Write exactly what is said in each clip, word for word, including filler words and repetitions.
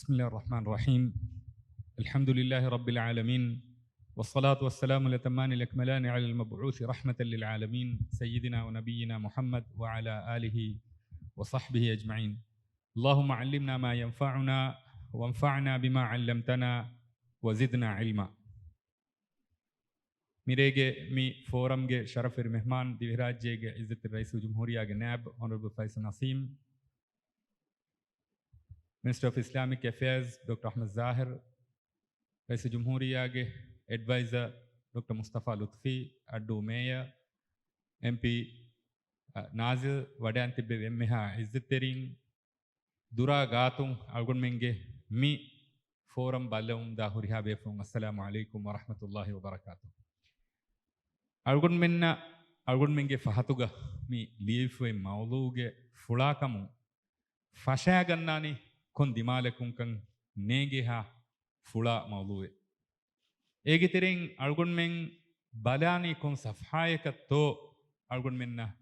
بسم الله الرحمن الرحيم. الحمد لله رب العالمين. والصلاة والسلام الأتمان الأكملان على المبعوث رحمة للعالمين سيدنا ونبينا محمد وعلى آله وصحبه أجمعين. اللهم علمنا ما ينفعنا وانفعنا بما علمتنا وزدنا علما. މިރޭގެ މި ފޯރަމްގެ ޝަރަފުވެރި މެހްމާން، ދިވެހިރާއްޖޭގެ ޢިއްޒަތްތެރި ރައީސުލްޖުމްހޫރިއްޔާގެ ނައިބް އޮނަރަބަލް ފައިސަލް ނަސީމް، މިނިސްޓަރ އޮފް އިސްލާމިކް އެފެއާޒް ޑޮކްޓަރ އަޙްމަދު ޒާހިރު، ރައީސުލްޖުމްހޫރިއްޔާގެ އެޑްވައިޒަރ ޑޮކްޓަރ މުސްތަފާ ލުޠުފީ، އައްޑޫ މޭޔަރ، އެމްޕީ، އަ، ނާޒިލް، ވަޑައިން ތިއްބެވި އެންމެހާ ޢިއްޒަތްތެރިން، ދުރާ ގާތުން އަޅުގަނޑުމެންގެ މި ފޯރަމް ބައްލަވަމުންދާ ހުރިހާ ބޭފުޅުން، އައްސަލާމު ޢަލައިކުމް ވަރަޙްމަތުﷲި ވަބަރަކާތުހު. އަޅުގަނޑުމެންނަށް އަޅުގަނޑުމެންގެ ފަހަތުގަ މި ލިޔެވިފައި މައުޟޫގެ ފުޅާކަމުން ފަށާގަންނާނީ ކޮން ދިމާލަކުންކަން ނޭނގޭހާ ފުޅާ މައުޟޫއެއް. އޭގެ ތެރެއިން އަޅުގަނޑުމެން ބަލާނީ ކޮން ޞަފްޙާއަކަށްތޯ އަޅުގަނޑުމެންނަށް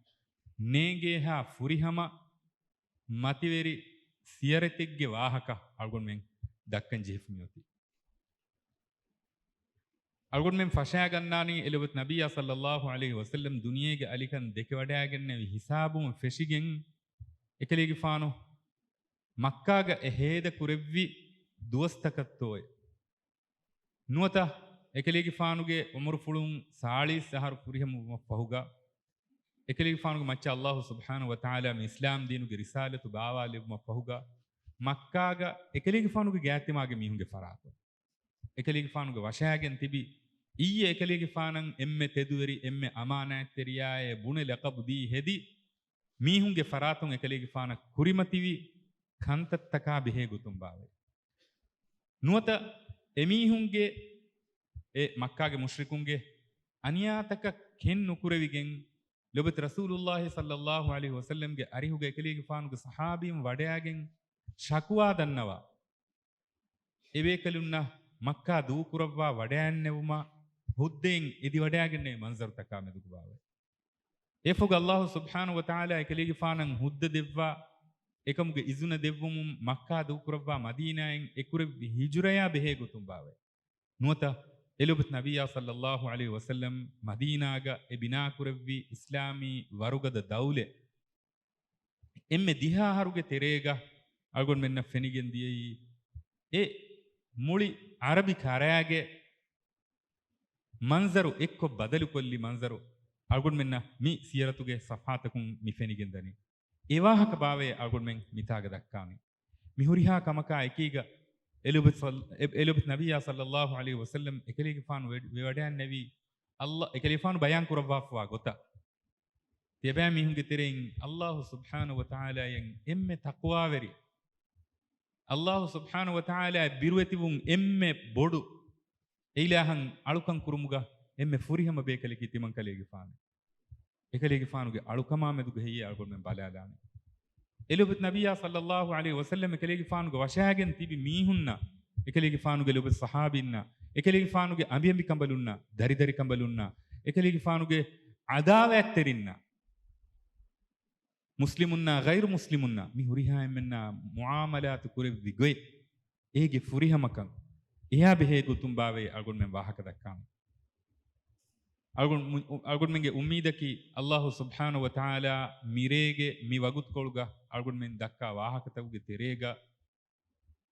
ނޭނގޭހާ ފުރިހަމަ މަތިވެރި ސިޔަރަތެއްގެ ވާހަކަ އަޅުގަނޑުމެން ދައްކަން ޖެހިފަ މިއޮތީ. އަޅުގަނޑުމެން ފަށާގަންނާނީ އެލޮބެތި ނަބިއްޔާ ޞައްލައްލާހު ޢަލައިހި ވަސައްލަމް ދުނިޔޭގެ އަލިކަން ދެކެވަޑައިގެންނެވި ހިސާބުން ފެށިގެން، އެކަލޭގެފާނު މައްކާގަ އެ ހޭދަ ކުރެއްވި ދުވަސްތަކަށްތޯއޭ. ނުވަތަ އެކަލޭގެފާނުގެ އުމުރުފުޅުން ސާޅީސް އަހަރު ފުރިހަމަވުމަށް ފަހުގަ، އެކަލޭގެފާނުގެ މައްޗަށް އައްލާހު ސުބްޙާނަހު ވަތަޢާލާ މި އިސްލާމް ދީނުގެ ރިސާލަތު ބާވާލެއްވުމަށް ފަހުގަ، މައްކާގަ އެކަލޭގެފާނުގެ ގާތްތިމާގެ މީހުންގެ ފަރާތުން އެކަލޭގެފާނުގެ ވަށާގެން ތިބި، އިއްޔެ އެކަލޭގެފާނަށް އެންމެ ތެދުވެރި، އެންމެ އަމާނާތްތެރިޔާއޭ ބުނެ ލަޤަބު ދީ ހެދި، މީހުންގެ ފަރާތުން އެކަލޭގެފާނަށް ކުރިމަތިވި ކަންތައްތަކާ ބެހޭ ގޮތުންބާވައި. ނުވަތަ އެމީހުންގެ، އެ މައްކާގެ މުޝްރިކުންގެ އަނިޔާތަކަށް ކެން ނުކުރެވިގެން، ލޮބެތި ރަސޫލުﷲ ޞައްލައްލާހު ޢަލައިހި ވަސައްލަމްގެ އަރިހުގަ އެކަލޭގެފާނުގެ ޞަޙާބީން ވަޑައިގެން ޝަކުވާ ދަންނަވާ، އެބޭކަލުންނަށް މައްކާ ދޫކުރައްވާ ވަޑައިންނެވުމަށް ހުއްދައިން އެދިވަޑައިގެންނެވި މަންޒަރުތަކާ މެދުގަ ބާވައި. އެފޮގަ އައްލާހު ސުބްޙާނަހު ވަތަޢާލާ އެކަލޭގެފާނަށް ހުއްދަ ދެއްވާ، އެކަމުގެ އިޒުނަ ދެއްވުމުން މައްކާ ދޫކުރައްވާ މަދީނާއިން އެކުރެއްވި ހިޖުރަޔާ ބެހޭ ގޮތުން ބާވައި. ނުވަތަ އެލޮބެތި ނަބިއްޔާ ޞައްލައްލާހު ޢަލައިހި ވަސައްލަމް މަދީނާގަ އެ ބިނާކުރެއްވި އިސްލާމީ ވަރުގަދަ ދައުލަތް އެންމެ ދިހަ އަހަރުގެ ތެރޭގަ އަޅުގަނޑުމެންނަށް ފެނިގެން ދިޔައީ، އެ މުޅި ޢަރަބި ކަރާގެ މަންޒަރު އެއްކޮށް ބަދަލުކޮށްލި މަންޒަރު އަޅުގަނޑުމެންނަށް މި ސިޔަރަތުގެ ޞަފްޙާތަކުން މި ފެނިގެންދަނީ. އެ ވާހަކަ ބާވައޭ އަޅުގަނޑުމެން މިތާގަ ދައްކާނީ. މި ހުރިހާ ކަމަކާ އެކީގަ އެލޮބެތި ޞައް-، އެ-، އެލޮބެތި ނަބިއްޔާ ޞައްލައްލާހު ޢަލައިހި ވަސައްލަމް އެކަލޭގެފާނު ވެ-، ވެވަޑައިންނެވީ އައްލާ، އެކަލޭގެފާނު ބަޔާން ކުރައްވާފަވާ ގޮތަށް، ތިޔަބައިމީހުންގެ ތެރެއިން އައްލާހު ސުބްޙާނަހު ވަތަޢާލާއަށް އެންމެ ތަޤްވާވެރި، އައްލާހު ސުބްޙާނަހު ވަތަޢާލާއަށް ބިރުވެތިވުން އެންމެ ބޮޑު އެއިލާހަށް އަޅުކަން ކުރުމުގަ އެންމެ ފުރިހަމަ ބޭކަލަކީ ތިމަންކަލޭގެފާނު. އެކަލޭގެފާނުގެ އަޅުކަމާ މެދުގަ ހެއްޔޭ އަޅުގަނޑުމެން ބަލާލާނީ. އެލޮބެތި ނަބިއްޔާ ޞައްލައްލާހު ޢަލައިހި ވަސައްލަމް އެކަލޭގެފާނުގެ ވަށާގެން ތިބި މީހުންނަށް، އެކަލޭގެފާނުގެ ލޮބެތި ޞަޙާބީންނަށް، އެކަލޭގެފާނުގެ އަނބިއަނބިކަނބަލުންނަށް، ދަރިދަރިކަނބަލުންނަށް، އެކަލޭގެފާނުގެ ޢަދާވާތްތެރިންނަށް، މުސްލިމުންނާ ޣައިރު މުސްލިމުންނާ މި ހުރިހާ އެންމެންނާ މުޢާމަލާތު ކުރެއްވި ގޮތް، އޭގެ ފުރިހަމަކަން، އެޔާ ބެހޭ ގޮތުން ބާވައޭ އަޅުގަނޑުމެން ވާހަކަ ދައްކާނީ. އަޅުގަނޑު-، އަޅުގަނޑުމެންގެ އުއްމީދަކީ އައްލާހު ސުބްޙާނަހު ވަތަޢާލާ މިރޭގެ މި ވަގުތުކޮޅުގަ އަޅުގަނޑުމެން ދައްކާ ވާހަކަތަކުގެ ތެރޭގަ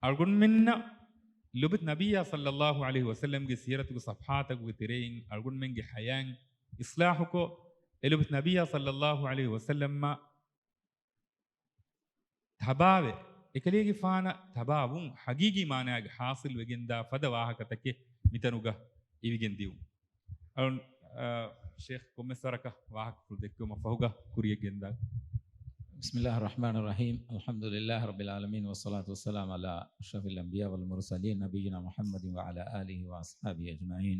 އަޅުގަނޑުމެންނަށް ލޮބެތި ނަބިއްޔާ ޞައްލައްލާހު ޢަލައިހި ވަސައްލަމްގެ ސީރަތުގެ ޞަފްޙާތަކުގެ ތެރެއިން އަޅުގަނޑުމެންގެ ޙަޔާތް އިޞްލާޙުކޮށް، އެލޮބެތި ނަބިއްޔާ ޞައްލައްލާހު ޢަލައިހި ވަސައްލަމަށް ތަބާވެ، އެކަލޭގެފާނަށް ތަބާވުން ޙަޤީޤީ މާނާގަ ޙާޞިލް ވެގެންދާ ފަދަ ވާހަކަތަކެއް މިތަނުގަ އިވިގެން ދިއުން. އަޅުން، އާ، ޝޭޚް ކޮންމެސް ވަރަކަށް ވާހަކަފުޅު ދެއްކެވުމަށް ފަހުގަ ކުރިޔަށް ގެންދާ. بسم الله الرحمن الرحيم. الحمد لله رب العالمين، والصلاة والسلام على أشرف الأنبياء والمرسلين، نبينا محمد وعلى آله وأصحابه أجمعين،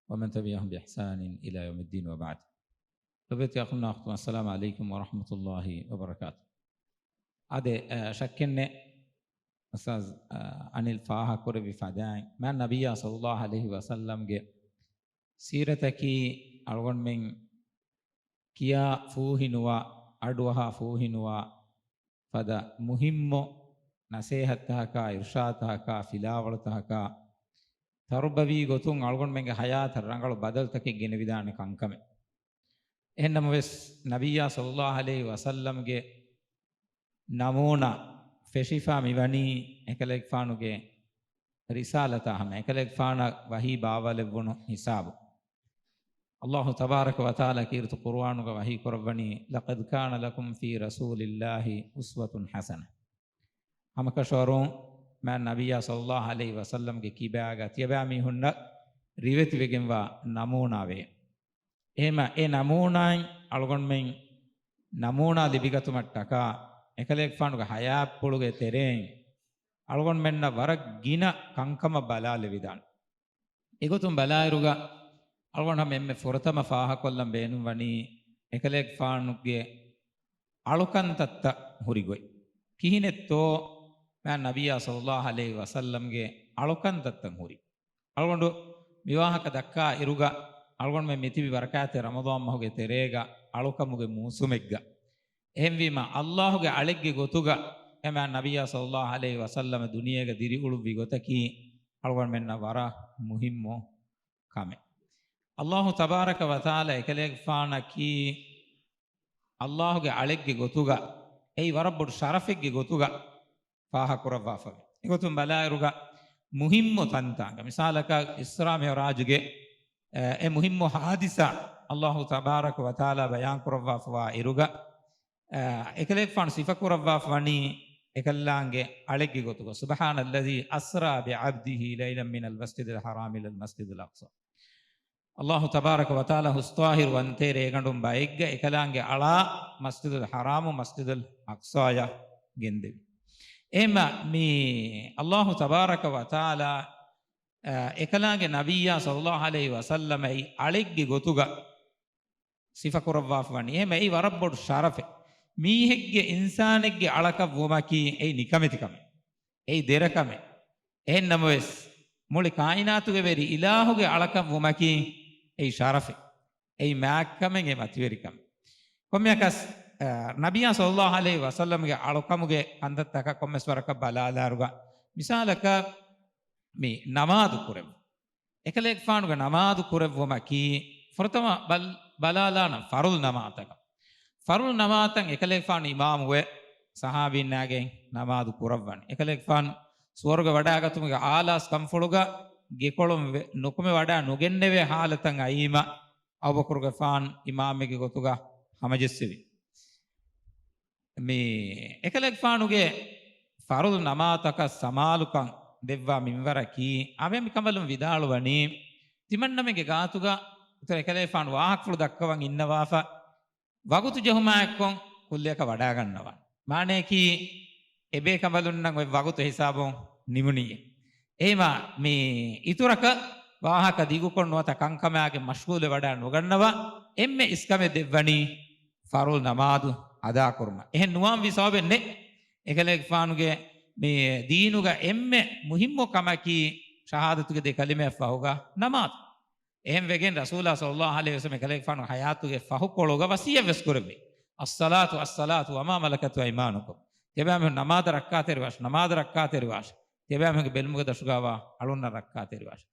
ومن تبعهم بإحسان إلى يوم الدين، وبعد. ލޮބުވެތި އަޚުންނާ އުޚްތުން، السلام عليكم ورحمة الله وبركاته. އާދެ، އަ، ޝައްކެއްނެތް، އުސްތާޛް، އަ، އަނިލް ފާހަގަކުރެއްވި ފަދައިން، މާތް ނަބިއްޔާ ޞައްލައްލާހު ޢަލައިހި ވަސައްލަމްގެ ސީރަތަކީ އަޅުގަނޑުމެން ކިޔާ ފޫހިނުވާ، އަޑުއަހާ ފޫހިނުވާ ފަދަ މުހިއްމު ނަސޭހަތްތަހަކާ، އިރުޝާދުތަހަކާ، ފިލާވަޅުތަހަކާ، ތަރުބަވީ ގޮތުން އަޅުގަނޑުމެންގެ ހަޔާތަށް ރަނގަޅު ބަދަލުތަކެއް ގެނެވިދާނެ ކަންކަމެއް. އެހެންނަމަވެސް، ނަބިއްޔާ ޞައްލައްލާހު ޢަލައިހި ވަސައްލަމްގެ ނަމޫނާ ފެށިފާ މިވަނީ އެކަލޭގެފާނުގެ ރިސާލަތާ ހަމަ، އެކަލޭގެފާނަށް ވަޙީ ބާވާލެއްވުނު ހިސާބު. އައްލާހު ތަބާރަކަ ވަތަޢާލާ ކީރިތި ޤުރުއާނުގަ ވަޙީ ކުރައްވަނީ، "لَقَدْ كَانَ لَكُمْ فِي رَسُولِ اللَّهِ أُسْوَةٌ حَسَنَةٌ." ހަމަކަށަވަރުން މާތް ނަބިއްޔާ ޞައްލައްލާހު ޢަލައިހި ވަސައްލަމްގެ ކިބާގަ ތިޔަބައިމީހުންނަށް ރިވެތިވެގެންވާ ނަމޫނާވެ. އެހެމަ އެ ނަމޫނާއިން އަޅުގަނޑުމެން ނަމޫނާ ލިބިގަތުމަށްޓަކާ، އެކަލޭގެފާނުގެ ހަޔާތްޕުޅުގެ ތެރެއިން އަޅުގަނޑުމެންނަށް ވަރަށް ގިނަ ކަންކަމަށް ބަލާލެވިދާނެ. އެގޮތުން ބަލާއިރުގަ އަޅުގަނޑު ހަމަ އެންމެ ފުރަތަމަ ފާހަކޮށްލަން ބޭނުންވަނީ އެކަލޭގެފާނުގެ އަޅުކަންތައްތައް ހުރި ގޮތް. ކިހިނެއްތޯ މާތް ނަބިއްޔާ ޞައްލައްލާހު ޢަލައިހި ވަސައްލަމްގެ އަޅުކަންތައްތައް ހުރި. އަޅުގަނޑު މިވާހަކަ ދައްކާ އިރުގަ އަޅުގަނޑުމެން މިތިބި ބަރަކާތްތެރި ރަމަޟާން މަހުގެ ތެރޭގަ އަޅުކަމުގެ މޫސުމެއްގަ. އެހެންވީމަ، އައްލާހުގެ އަޅެއްގެ ގޮތުގަ އެ މާތް ނަބިއްޔާ ޞައްލައްލާހު ޢަލައިހި ވަސައްލަމަ ދުނިޔޭގަ ދިރިއުޅުއްވި ގޮތަކީ އަޅުގަނޑުމެންނަށް ވަރަށް މުހިއްމު ކަމެއް. އައްލާހު ތަބާރަކަ ވަތަޢާލާ އެކަލޭގެފާނަކީ އައްލާހުގެ އަޅެއްގެ ގޮތުގަ، އެއީ ވަރަށް ބޮޑު ޝަރަފެއްގެ ގޮތުގަ ފާހަކުރައްވާފަވޭ. އެގޮތުން ބަލާއިރުގަ މުހިއްމު ތަންތާނގަ، މިސާލަކަށް އިސްރާ މިޢުރާޖުގެ، އެ، އެ މުހިއްމު ހާދިސާ އައްލާހު ތަބާރަކަ ވަތަޢާލާ ބަޔާންކުރައްވާފަވާ އިރުގަ، އެކަލޭގެފާނު ސިފަކުރައްވާފަވަނީ އެކަލާނގެ އަޅެއްގެ ގޮތުގަ، "سُبْحَانَ الَّذِي أَسْرَىٰ بِعَبْدِهِ لَيْلًا مِنَ الْمَسْجِدِ الْحَرَامِ إِلَى الْمَسْجِدِ الْأَقْصَىٰ." އައްލާހު ތަބާރަކަ ވަތަޢާލާ ހުސްޠާހިރު ވަންތޭ ރޭގަނޑުން ބައެއްގަ އެކަލާނގެ އަޅާ މަސްޖިދުލް ޙަރާމު މަސްޖިދުލް އަޤްޞާޔަށް ގެންދެވި. އެހެމަ މި އައްލާހު ތަބާރަކަ ވަތަޢާލާ، އަ، އެކަލާނގެ ނަބިއްޔާ ޞައްލައްލާހު ޢަލައިހި ވަސައްލަމައި އަޅެއްގެ ގޮތުގަ ސިފަކުރައްވާފަވަނީ. އެހެމަ އެއީ ވަރަށް ބޮޑު ޝަރަފެއް. މީހެއްގެ، އިންސާނެއްގެ އަޅަކަށް ވުމަކީ އެއީ ނިކަމެތި ކަމެއް. އެއީ ދެރަ ކަމެއް. އެހެން ނަމަވެސް، މުޅި ކާއިނާތުގެ ވެރި އިލާހުގެ އަޅަކަށް ވުމަކީ އެއީ ޝަރަފެއް. އެއީ މާތްކަމެއް، އެއީ މަތިވެރިކަމެއް. ކޮންމެއަކަސް، އަ، ނަބިއްޔާ ޞައްލައްލާހު ޢަލައިހި ވަސައްލަމްގެ އަޅުކަމުގެ ކަންތައްތަކަށް ކޮންމެސް ވަރަކަށް ބަލާލާއިރުގަ، މިސާލަކަށް މި ނަމާދު ކުރެއްވުން. އެކަލޭގެފާނުގެ ނަމާދު ކުރެއްވުމަކީ ފުރަތަމަ ބަލް-، ބަލާލާނަން ފަރުޟު ނަމާދުތަކަށް. ފަރުޟު ނަމާދުތައް އެކަލޭގެފާނު އިމާމުވެ ޞަޙާބީންނާގެން ނަމާދު ކުރައްވަން. އެކަލޭގެފާނު ސުވަރުގެ ވަޑައިގަތުމުގެ އާލާސް ކަންފުޅުގަ ގެކޮޅުން ވެ-، ނުކުމެ ވަޑައި ނުގެންނެވޭ ޙާލަތަށް އައީމަ، އަބޫބަކުރުގެފާނު އިމާމެއްގެ ގޮތުގަ ހަމަޖެއްސެވި. މި އެކަލޭގެފާނުގެ ފަރުޟު ނަމާދުތަކަށް ސަމާލުކަން ދެއްވާ މިންވަރަކީ، އަނބިމިކަނބަލުން ވިދާޅުވަނީ، ތިމަންނަމެންގެ ގާތުގަ އިތުރު އެކަލޭގެފާނު ވާހަކަފުޅު ދައްކަވަން އިންނަވާފަ، ވަގުތު ޖެހުމާއެއްކޮށް ކުއްލިއަކަށް ވަޑައިގަންނަވާނެ. މާނަޔަކީ، އެބޭކަނބަލުންނަށް އޮތް ވަގުތު ހިސާބުން ނިމުނީ. އެހެމަ މި އިތުރަކަށް ވާހަކަ ދިގުކޮށް ނުވަތަ ކަންކަމާގެ މަޝްޣޫލެއް ވަޑައި ނުގަންނަވާ، އެންމެ އިސްކަމެއް ދެއްވަނީ ފަރުޟު ނަމާދު އަދާކުރުމަށް. އެހެން ނުވާންވީ ސަބަބެއް ނެތް. އެކަލޭގެފާނުގެ މި ދީނުގަ އެންމެ މުހިއްމު ކަމަކީ ޝަހާދަތުގެ ދެ ކަލިމައަށް ފަހުގަ ނަމާދު. އެހެން ވެގެން ރަސޫލާ ޞައްލައްލާހު ޢަލައިހި ވަސައްލަމް އެކަލޭގެފާނު ޙަޔާތުގެ ފަހުކޮޅުގަ ވަޞިއްޔަތް ވެސް ކުރެއްވި. "الصَّلَاةُ، الصَّلَاةُ وَمَا مَلَكَتْ أَيْمَانُكُمْ." ތިޔަބައިމީހުން ނަމާދަށް ރައްކާތެރިވާށި، ނަމާދަށް ރައްކާތެރިވާށި. ތިޔަބައިމީހުންގެ ބެލުމުގެ ދަށުގައިވާ އަޅުންނަށް ރައްކާތެރިވާށި.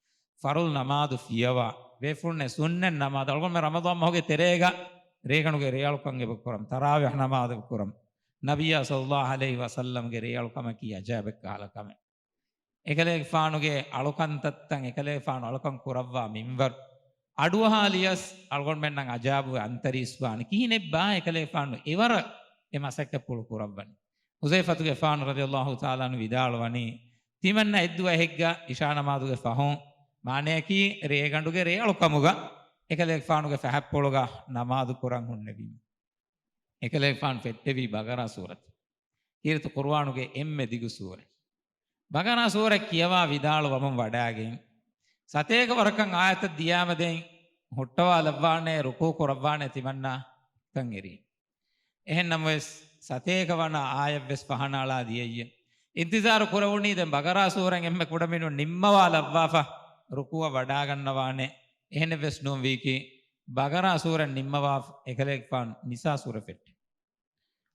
ފަރުޟު ނަމާދު ފިޔަވާ، ބޭފުޅުންނޭ ސުންނަތް ނަމާދު، އަޅުގަނޑުމެން ރަމަޟާން މަހުގެ ތެރޭގަ ރޭގަނޑުގެ ރޭއަޅުކަން އެބަ ކުރަމު، ތަރާވީޙް ނަމާދު އެބަ ކުރަމު. ނަބިއްޔާ ޞައްލައްލާހު ޢަލައިހި ވަސައްލަމްގެ ރޭއަޅުކަމަކީ އަޖައިބެއްކަހަލަ ކަމެއް. އެކަލޭގެފާނުގެ އަޅުކަންތައްތައް، އެކަލޭގެފާނު އަޅުކަން ކުރައްވާ މިންވަރު، އަޑުއަހާލިޔަސް އަޅުގަނޑުމެންނަށް އަޖައިބުވެ އަންތަރީސްވާނެ. ކިހިނެއްބާ އެކަލޭގެފާނު އެވަރަށް އެ މަސައްކަތްޕުޅު ކުރައްވަނީ؟ ޙުޛައިފަތުގެފާނު ރަޟިޔައްލާހު ތަޢާލާ ޢަންހު ވިދާޅުވަނީ، ތިމަންނަ އެއްދުވަހެއްގަ ޢިޝާ ނަމާދުގެ ފަހުން، މާނަޔަކީ ރޭގަނޑުގެ ރޭއަޅުކަމުގަ، އެކަލޭގެފާނުގެ ފަހަތްޕުޅުގަ ނަމާދު ކުރަން ހުންނެވީމަ، އެކަލޭގެފާނު ފެއްޓެވީ ބަގަރާ ސޫރަތު. ކީރިތި ޤުރުއާނުގެ އެންމެ ދިގު ސޫރަ. ބަގަރާ ސޫރަ ކިޔަވާ ވިދާޅުވަމުން ވަޑައިގެން، ސަތޭކަ ވަރަކަށް އާޔަތަށް ދިޔާމަ ދެން ހުއްޓަވާލައްވާނެ، ރުކޫޢު ކުރައްވާނެ ތިމަންނަ ކަން އެރީ. އެހެން ނަމަވެސް، ސަތޭކަ ވަނަ އާޔަތް ވެސް ފަހަނައަޅާ ދިޔައީ. އިންތިޒާރު ކުރެވުނީ ދެން ބަގަރާ ސޫރަ އެންމެ ކުޑަމިނުން ނިންމަވާލައްވާފަ، ރުކޫޢަށް ވަޑާގަންނަވާނެ. އެހެނެއް ވެސް ނޫން ވީކީ، ބަގަރާ ސޫރަ ނިންމަވާ އެކަލޭގެފާނު ނިސާ ސޫރަ ފެއްޓެވި.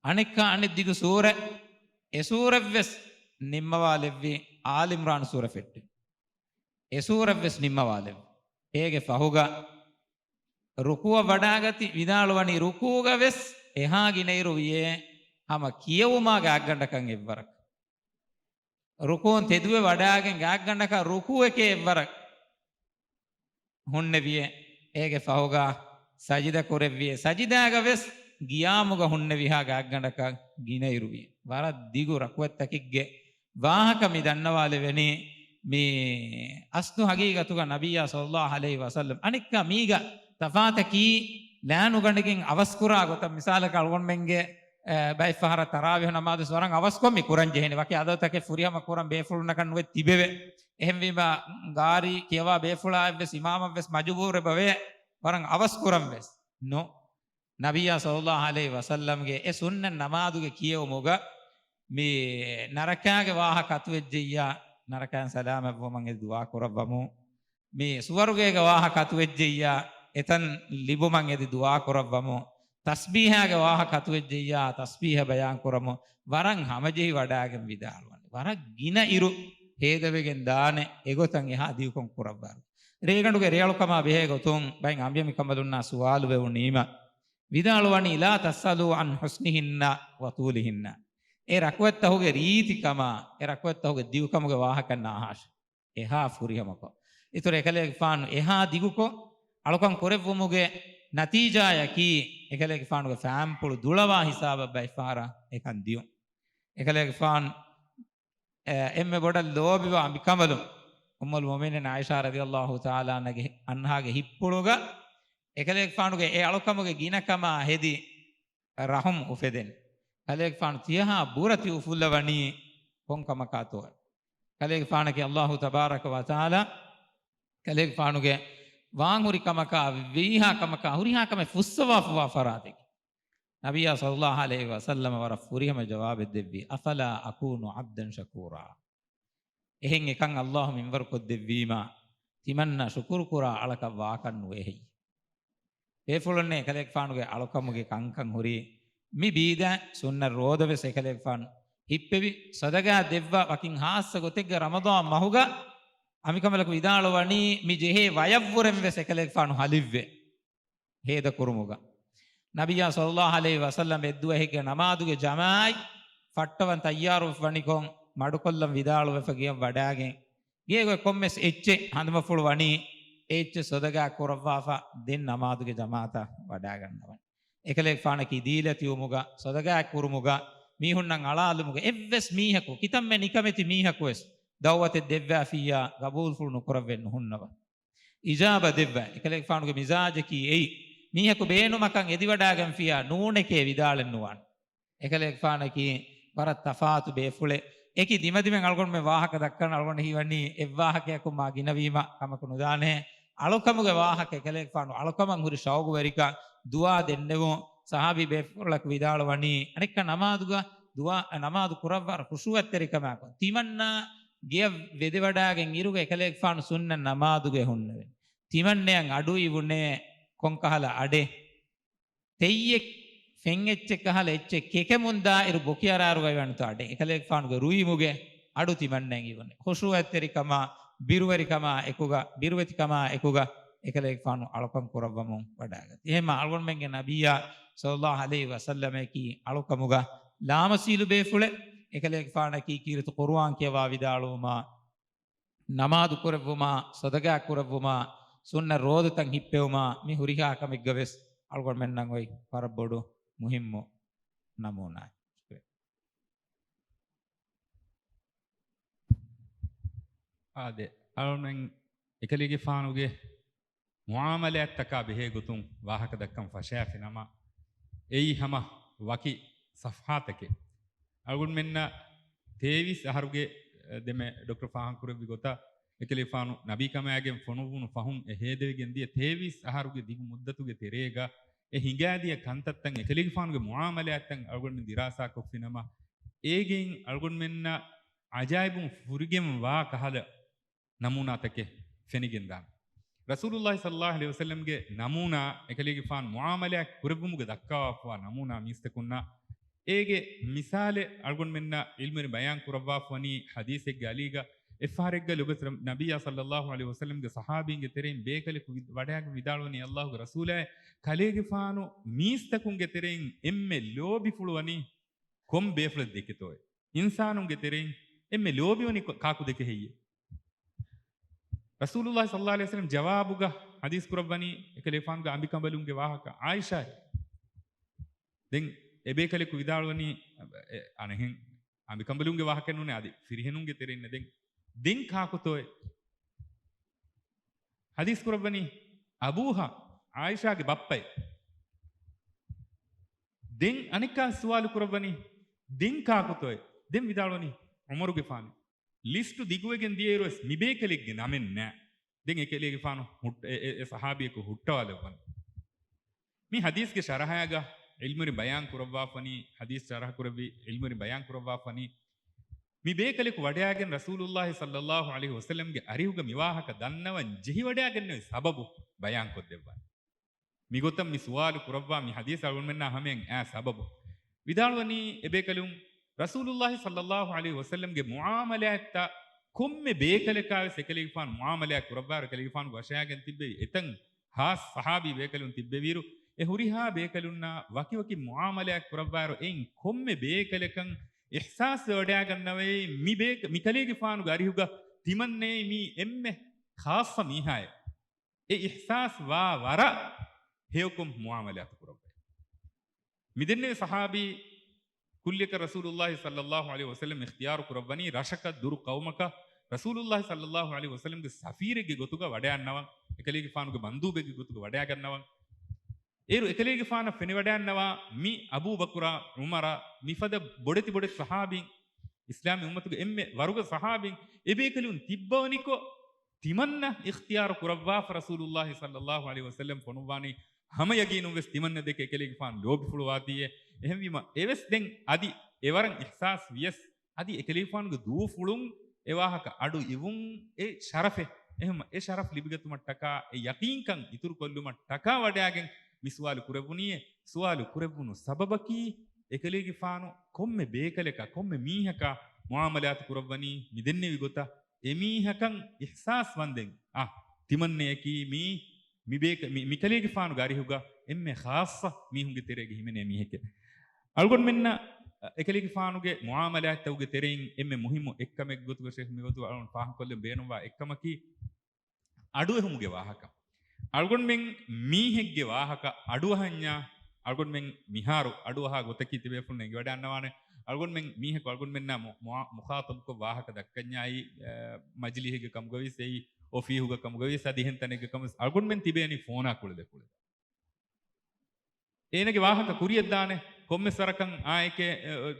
އަނެއްކާ އަނެއް ދިގު ސޫރަ، އެ ސޫރަ ވެސް ނިންމަވާލެއްވި އާލި އިމްރާން ސޫރަ ފެއްޓެވި. އެ ސޫރަތްވެސް ނިންމަވާލެއްވި. އޭގެ ފަހުގަ ރުކޫއަށް ވަޑާގަތި ވިދާޅުވަނީ ރުކޫގަވެސް އެހާ ގިނައިރު ވިޔޭ ހަމަ ކިޔެވުމާ ގާތްގަނޑަކަށް އެއްވަރަކަށް. ރުކޫން ތެދުވެ ވަޑާގެން ގާތްގަނޑަކަށް ރުކޫއެކޭ އެއްވަރަށް ހުންނެވިޔޭ. އޭގެ ފަހުގަ ސަޖިދަ ކުރެއްވިޔޭ. ސަޖިދާގަ ވެސް ގިޔާމުގަ ހުންނެވިހާ ގާތްގަނޑަކަށް ގިނައިރުވި. ވަރަށް ދިގު ރަކުވެއްތަކެއްގެ ވާހަކަ މި ދަންނަވާލެވެނީ މި އަސްލު ހަގީގަތުގަ ނަބިއްޔާ ޞައްލައްލާހު ޢަލައިހި ވަސައްލަމް. އަނެއްކާ މީގަ ތަފާތަކީ ލާނުގަނޑިގެން އަވަސްކުރާ ގޮތަށް. މިސާލަކަށް އަޅުގަނޑުމެންގެ، އެ، ބައެއް ފަހަރަށް ތަރާވީހު ނަމާދުވެސް ވަރަށް އަވަސްކޮށް މި ކުރަން ޖެހެނީ. ވަކި އަދަދުތަކެއް ފުރިހަމަ ކުރަން ބޭފުޅުންނަކަށް ނުވެ ތިބެވެ. އެހެންވީމަ ގާރީ ކިޔަވާ ބޭފުޅާއެއްވެސް އިމާމަށްވެސް މަޖުބޫރެއް ބަވޭ ވަރަށް އަވަސް ކުރަން ވެސް. ނޯ. ނަބިއްޔާ ޞައްލައްލާހު ޢަލައިހި ވަސައްލަމްގެ އެ ސުންނަތް ނަމާދުގެ ކިޔެވުމުގަ މި ނަރަކާގެ ވާހަކަ އަތުވެއްޖެއްޔާ، ނަރަކައިން ސަލާމަތްވުމަށް އެދި ދުޢާ ކުރައްވަމު. މި ސުވަރުގޭގެ ވާހަކަ އަތުވެއްޖެއްޔާ، އެތަން ލިބުމަށް އެދި ދުޢާ ކުރައްވަމު. ތަސްބީޙާގެ ވާހަކަ އަތުވެއްޖެއްޔާ، ތަސްބީޙަ ބަޔާން ކުރަމު. ވަރަށް ހަމަޖެހި ވަޑާގެން ވިދާޅުވަނީ. ވަރަށް ގިނަ އިރު ހޭދަވެގެން ދާނެ އެގޮތަށް އެހާ ދިގުކޮށް ކުރައްވާ. ރޭގަނޑުގެ ރެއަޅުކަމާ ބެހޭ ގޮތުން ބައެއް އަނބިޔަމިކަނބަލުންނާ ސުވާލު ވެވުނީމަ، ވިދާޅުވަނީ، لا تسألوا عن حسنهن وطولهن. އެ ރަކުވެއްތަހުގެ ރީތިކަމާ، އެ ރަކުވެއްތަހުގެ ދިގުކަމުގެ ވާހަކަ ނާހާށެ. އެހާ ފުރިހަމަކޮށް. އިތުރު އެކަލޭގެފާނު އެހާ ދިގުކޮށް އަޅުކަން ކުރެއްވުމުގެ ނަތީޖާއަކީ، އެކަލޭގެފާނުގެ ފާންޕުޅު ދުޅަވާ ހިސާބަށް ބައެއް ފަހަރަށް އެކަން ދިޔުން. އެކަލޭގެފާނު، އެ، އެންމެ ބޮޑަށް ލޯބިވާ އަނބިކަނބަލުން، އުއްމުލް މުއުމިނީން ޢާއިޝާ ރަޟިޔައްލާހު ތަޢާލާ ޢަންހާގެ ހި-، ޢަންހާގެ ހިތްޕުޅުގަ އެކަލޭގެފާނުގެ އެ އަޅުކަމުގެ ގިނަކަމާ ހެދި ރަޙުމް އުފެދެން. ކަލޭގެފާނު ތިޔަހާ ބުރަތި އުފުއްލަވަނީ ކޮން ކަމަކާތޯ؟ ކަލޭގެފާނަކީ ﷲ ތަބާރަކަ ވަތަޢާލާ ކަލޭގެފާނުގެ ވާންހުރި ކަމަކާ، ވީހާ ކަމަކާ، ހުރިހާ ކަމެއް ފުއްސަވާފަވާ ފަރާތެކެ. ނަބިއްޔާ ޞައްލައްލާހު ޢަލައިހި ވަސައްލަމަ ވަރަށް ފުރިހަމަ ޖަވާބެއް ދެއްވި، أفلا أكون عبدا شكورا. އެހެން އެކަން ﷲ މިންވަރު ކޮށްދެއްވީމާ، ތިމަންނަ ޝުކުރު ކުރާ އަޅަކަށް ވާކަށް ނުވޭ ހެއްޔެ؟ ބޭފުޅުންނޭ އެކަލޭގެފާނުގެ އަޅުކަމުގެ ކަންކަން ހުރީ. މި ބީދަ ސުންނަ ރޯދަ ވެސް އެކަލޭގެފާނު ހިއްޕެވި، ޞަދަގާ ދެއްވާ ވަކިން ހާއްސަ ގޮތެއްގެ ރަމަޟާން މަހުގަ އަނބިކަނބަލަކު ވިދާޅުވަނީ މި ޖެހޭ ވަޔަށްވުރެން ވެސް އެކަލޭގެފާނު ހަލިއްވޭ. ހޭދަ ކުރުމުގަ. ނަބިއްޔާ ޞައްލައްލާހު ޢަލައިހި ވަސައްލަމް އެއްދުވަހެއްގެ ނަމާދުގެ ޖަމާޢަތް ފައްޓަވަން ތައްޔާރުވެފަ ވަނިކޮށް، މަޑުކޮށްލަން ވިދާޅުވެފަ ގެޔަށް ވަޑާގެން، ގޭގޮތް ކޮންމެސް އެއްޗެއް ހަނދުމަފުޅު ވަނީ، އެ އެއްޗެއް ޞަދަގާ ކުރައްވާފަ ދެން ނަމާދުގެ ޖަމާޢަތަށް ވަޑާގަންނަވަން. އެކަލޭގެފާނަކީ ދީލަތިވުމުގަ، ޞަދަގާ ކުރުމުގަ، މީހުންނަށް އަޅާލުމުގަ އެއްވެސް މީހަކު ކިތަންމެ ނިކަމެތި މީހަކުވެސް ދަޢުވަތެއް ދެއްވާފިއްޔާ ގަބޫލުފުޅު ނުކުރައްވެ ނުހުންނަވަ. އިޖާބަ ދެއްވަ. އެކަލޭގެފާނުގެ މިޒާޖަކީ އެއީ. މީހަކު ބޭނުމަކަށް އެދިވަޑާގެންފިޔާ ނޫނެކޭ ވިދާޅެއް ނުވާނެ. އެކަލޭގެފާނަކީ ވަރަށް ތަފާތު ބޭފުޅެއް. އެކި ދިމަދިމެން އަޅުގަނޑުމެން ވާހަކަ ދައްކަން އަޅުގަނޑު ހީވަނީ އެއްވާހަކަޔަކުން މާ ގިނަވީމަ ކަމަކު ނުދާނެ. އަޅުކަމުގެ ވާހަކަ އެކަލޭގެފާނު އަޅުކަމަށް ހުރި ޝައުގުވެރިކަން ދުޢާ ދެންނެވުން. ޞަޙާބީ ބޭފުޅަކު ވިދާޅުވަނީ އަނެއްކާ ނަމާދުގަ ދުޢާ، ނަމާދު ކުރައްވާ ޚުޝޫޢަތްތެރިކަމާކުން. ތިމަންނާ ގެޔަށް ވެދެވަޑާގެން އިރުގަ އެކަލޭގެފާނު ސުންނަ ނަމާދުގަ ހުންނެވެން. ތިމަންނައަށް އަޑު އިވުނޭ ކޮންކަހަލަ އަޑެއް؟ ތެއްޔެއް ފެން އެއްޗެއް ކަހަލަ އެއްޗެއް ކެކެމުން ދާއިރު ބޮކި އަރާރުގައި ވަންތޯ އަޑެއް؟ އެކަލޭގެފާނުގެ ރުއިމުގެ އަޑު ތިމަންނައަށް އިވުނެ. ޚުޝޫޢަތްތެރިކަމާ، ބިރުވެރިކަމާ އެކުގަ، ބިރުވެތިކަމާ އެކުގަ އެކަލޭގެފާނު އަޅުކަން ކުރައްވަމުން ވަޑާގަތީ. އެހެންމަ އަޅުގަނޑުމެންގެ ނަބިއްޔާ ޞައްލައްލާހު ޢަލައިހި ވަސައްލަމަކީ އަޅުކަމުގަ ލާމަސީލު ބޭފުޅެއް. އެކަލޭގެފާނަކީ ކީރިތި ޤުރުއާން ކިޔަވާ ވިދާޅުވުމާ، ނަމާދު ކުރެއްވުމާ، ޞަދަގާ ކުރެއްވުމާ، ސުންނަ ރޯދަތައް ހިއްޕެވުމާ، މި ހުރިހާ ކަމެއްގަ ވެސް އަޅުގަނޑުމެންނަށް އޮތް ވަރަށް ބޮޑު މުހިއްމު ނަމޫނާއެއް. އާދެ، އަޅުމެން އެކަލޭގެފާނުގެ މުޢާމަލާތްތަކާ ބެހޭ ގޮތުން ވާހަކަ ދައްކަން ފަށާފި ނަމަ، އެއީ ހަމަ ވަކި ޞަފްޙާތަކެއް. އަޅުގަނޑުމެންނަށް ތޭވީސް އަހަރުގެ، އެ، ދެމެ ޑޮކްޓަރ ފާހަގަކުރެއްވި ގޮތަށް، އެކަލޭގެފާނު ނަބީކަމާގެން ފޮނުއްވުނު ފަހުން އެ ހޭދަވެގެން ދިޔަ ތޭވީސް އަހަރުގެ ދިގު މުއްދަތުގެ ތެރޭގަ އެ ހިނގާދިޔަ ކަންތައްތައް، އެކަލޭގެފާނުގެ މުޢާމަލާތްތައް އަޅުގަނޑުމެން ދިރާސާކޮށްފިނަމަ، އޭގެއިން އަޅުގަނޑުމެންނަށް ޢަޖާއިބުން ފުރިގެންވާ ކަހަލަ ނަމޫނާތަކެއް ފެނިގެންދާނެ. ރަސޫލުﷲ ޞައްލަﷲު ޢަލައިހި ވަސައްލަމްގެ ނަމޫނާ، އެކަލޭގެފާނު މުޢާމަލާތް ކުރެއްވުމުގެ ދައްކަވާފަވާ ނަމޫނާ މީސްތަކުންނަށް އޭގެ މިސާލެއް އަޅުގަނޑުމެންނަށް ޢިލްމުވެރިން ބަޔާން ކުރައްވާފަވަނީ ޙަދީޘެއްގެ އަލީގަ، އެއްފަހަރެއްގަ ލޮބުވެތި ނަބިއްޔާ ޞައްލައްލާހު ޢަލައިހި ވަސައްލަމްގެ ޞަޙާބީންގެ ތެރެއިން ބޭކަލެކު ވި-، ވަޑައިގެން ވިދާޅުވަނީ، ﷲގެ ރަސޫލާއޭ، ކަލޭގެފާނު މީސްތަކުންގެ ތެރެއިން އެންމެ ލޯބިފުޅުވަނީ ކޮން ބޭފުޅެއް ދެކެތޯއޭ؟ އިންސާނުންގެ ތެރެއިން އެންމެ ލޯބިވަނީ ކޮ-، ކާކު ދެކެ ހެއްޔޭ؟ ރަސޫލުﷲ ޞައްލައްލާހު ޢަލައިހި ވަސައްލަމް ޖަވާބުގަ ޙަދީޘް ކުރައްވަނީ އެކަލޭގެފާނުގެ އަނބިކަނބަލުންގެ ވާހަކަ ޢާއިޝާއޭ. ދެން އެބޭކަލަކު ވިދާޅުވަނީ، އެ، އަނެހެން އަނބިކަނބަލުންގެ ވާހަކަ ނޫނޭ، އަދި ފިރިހެނުންގެ ތެރެއިން. ދެން، ދެން ކާކުތޯއޭ؟ ޙަދީޘް ކުރައްވަނީ އަބޫހާ، ޢާއިޝާގެ ބައްޕައޭ. ދެން އަނެއްކާ ސުވާލު ކުރައްވަނީ، ދެން ކާކުތޯއޭ؟ ދެން ވިދާޅުވަނީ ޢުމަރުގެފާނޭ. ލިސްޓު ދިގުވެގެން ދިޔައިރުވެސް މިބޭކަލެއްގެ ނަމެއް ނާ. ދެން އެކަލޭގެފާނު ހުއްޓ-، އެ، އެ، އެ ޞަޙާބީއަކު ހުއްޓަވާލައްވަން. މި ޙަދީޘްގެ ޝަރަޙައިގަ ޢިލްމުވެރިން ބަޔާން ކުރައްވާފަނީ، ޙަދީޘް ޝަރަޙަ ކުރެއްވި ޢިލްމުވެރިން ބަޔާން ކުރައްވާފަނީ، މި ބޭކަލެކު ވަޑައިގެން ރަސޫލުﷲ ޞައްލައްލާހު ޢަލައިހި ވަސައްލަމްގެ އަރިހުގަ މި ވާހަކަ ދަންނަވަން ޖެހިވަޑައިގެންނެވި ސަބަބު ބަޔާން ކޮށްދެއްވާނެ. މިގޮތަށް މި ސުވާލު ކުރައްވާ މި ޙަދީޘް އަޅުގަނޑުމެންނާ ހަމަޔަށް އާ ސަބަބު. ވިދާޅުވަނީ އެބޭކަލުން ރަސޫލުﷲ ޞައްލައްލާހު ޢަލައިހި ވަސައްލަމްގެ މުޢާމަލާތްތައް ކޮންމެ ބޭކަލަކާވެސް އެކަލޭގެފާނު މުޢާމަލާތް ކުރައްވާއިރު، އެކަލޭގެފާނު ވަށައިގެން ތިއްބެވި އެތަން ޚާއްޞަ ޞަޙާބީ ބޭކަލުން ތިއްބެވިއިރު، އެ ހުރިހާ ބޭކަލުންނާ ވަކިވަކި މުޢާމަލާތް ކުރައްވާއިރު، އެއިން ކޮންމެ ބޭކަލަކަށް އިޙްސާސް ވެވަޑައިގަންނަވައި، މި ބޭ-، މިކަލޭގެފާނުގެ އަރިހުގަ ތިމަންނައީ މީ އެންމެ ޚާއްޞަ މީހާއޭ. އެ އިޙްސާސް ވާ ވަރަށް ހެޔޮކޮށް މުޢާމަލާތު ކުރައްވައި. މިދެންނެވި ޞަޙާބީ ކުއްލިއަކަށް ރަސޫލުﷲ ޞައްލައްލާހު ޢަލައިހި ވަސައްލަމް އިޚްތިޔާރު ކުރައްވަނީ ރަށަކަށް ދުރު ޤައުމަކަށް ރަސޫލުﷲ ޞައްލައްލާހު ޢަލައިހި ވަސައްލަމްގެ ސަފީރެއްގެ ގޮތުގަ ވަޑައިގަންނަވަން، އެކަލޭގެފާނުގެ މަންދޫބެއްގެ ގޮތުގަ ވަޑައިގަންނަވަން. އޭރު އެކަލޭގެފާނަށް ފެނިވަޑައިގަންނަވާ މި އަބޫބަކުރާ، ޢުމަރާ، މިފަދަ ބޮޑެތި ބޮޑެތި ޞަޙާބީން، އިސްލާމީ އުއްމަތުގެ އެންމެ ވަރުގަދަ ޞަޙާބީން، އެބޭކަލުން ތިއްބަވަނިކޮށް، ތިމަންނަ އިޚްތިޔާރު ކުރައްވާފަ ރަސޫލުﷲ ޞައްލައްލާހު ޢަލައިހި ވަސައްލަމް ފޮނުއްވާނީ، ހަމަ ޔަގީނުން ވެސް ތިމަންނަ ދެކެ އެކަލޭގެފާނު ލޯބިފުޅުވާތީއޭ. އެހެންވީމަ، އެވެސް ދެން އަދި އެވަރަށް އިޙްސާސް ވިޔަސް، އަދި އެކަލޭގެފާނުގެ ދޫފުޅުން އެ ވާހަކަ އަޑު އިވުން އެ ޝަރަފެއް، އެހެން އެ ޝަރަފް ލިބިގަތުމަށްޓަކާ، އެ ޔަޤީންކަން އިތުރުކޮށްލުމަށްޓަކާ ވަޑައިގެން މި ސުވާލު ކުރެއްވުނީއޭ. ސުވާލު ކުރެއްވުނު ސަބަބަކީ، އެކަލޭގެފާނު ކޮންމެ ބޭކަލަކާ، ކޮންމެ މީހަކާ މުޢާމަލާތު ކުރައްވަނީ މިދެންނެވި ގޮތަށް، އެމީހަކަށް އިޙްސާސް ވަންދެން، އާ، ތިމަންނަޔަކީ މީ، މި ބޭކަ-، މި، މިކަލޭގެފާނުގެ އަރިހުގަ އެންމެ ޚާއްޞަ މީހުންގެ ތެރޭގަ ހިމެނޭ މީހެކޭ. އަޅުގަނޑުމެންނަށް އެކަލޭގެފާނުގެ މުޢާމަލާތްތަކުގެ ތެރެއިން އެންމެ މުހިއްމު އެއްކަމެއްގެ ގޮތުގަ ޝޭޚް މިގޮތުގަ އަޅުގަނޑު ފާހަގަކޮށްލަން ބޭނުންވާ އެއްކަމަކީ، އަޑުއެހުމުގެ ވާހަކަ. އަޅުގަނޑުމެން މީހެއްގެ ވާހަކަ އަޑުއަހަންޏާ، އަޅުގަނޑުމެން މިހާރު އަޑުއަހާ ގޮތަކީ ތިބޭފުޅުން އެނގިވަޑައިގަންނަވާނެ. އަޅުގަނޑުމެން މީހަކު އަޅުގަނޑުމެންނާ މު-، މު-، މުޚާޠަބުކޮށް ވާހަކަ ދައްކަންޏާއި، އަ، މަޖިލީހެއްގެ ކަމުގަވިޔަސް އެއީ އޮފީހުގެ ކަމުގަވިޔަސް އަދި އެހެން ތަނެއްގެ ކަމުގަވިޔަސް އަޅުގަނޑުމެން ތިބޭނީ ފޯނާ ކުޅެދެ ކުޅެދާ. އޭނަގެ ވާހަކަ ކުރިޔަށްދާނެ، ކޮންމެސް ވަރަކަށް އާއެކޭ، އެ، އެ،